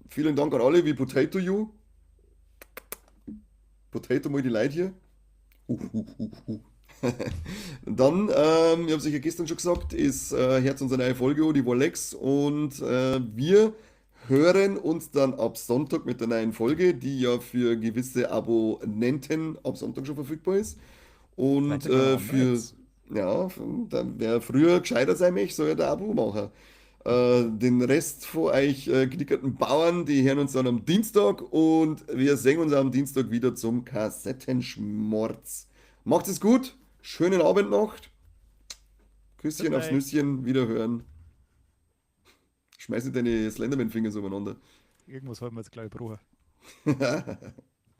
Vielen Dank an alle, wie Potato You. Potato mal die Leute hier. Und dann, ich hab's euch ja gestern schon gesagt, ist Herz unsere neue Folge, die Warlex. Und wir hören uns dann ab Sonntag mit der neuen Folge, die ja für gewisse Abonnenten ab Sonntag schon verfügbar ist. Und, Freitag haben wir für, jetzt. ja, dann, wer früher gescheiter sein möchte, soll ja der Abo machen. Den Rest von euch genickerten Bauern, die hören uns dann am Dienstag und wir sehen uns am Dienstag wieder zum Kassettenschmorz. Macht es gut, schönen Abend noch. Küsschen Good aufs night. Nüsschen, wiederhören. Schmeiß nicht deine Slenderman-Finger so umeinander. Irgendwas haben wir jetzt gleich gebrochen.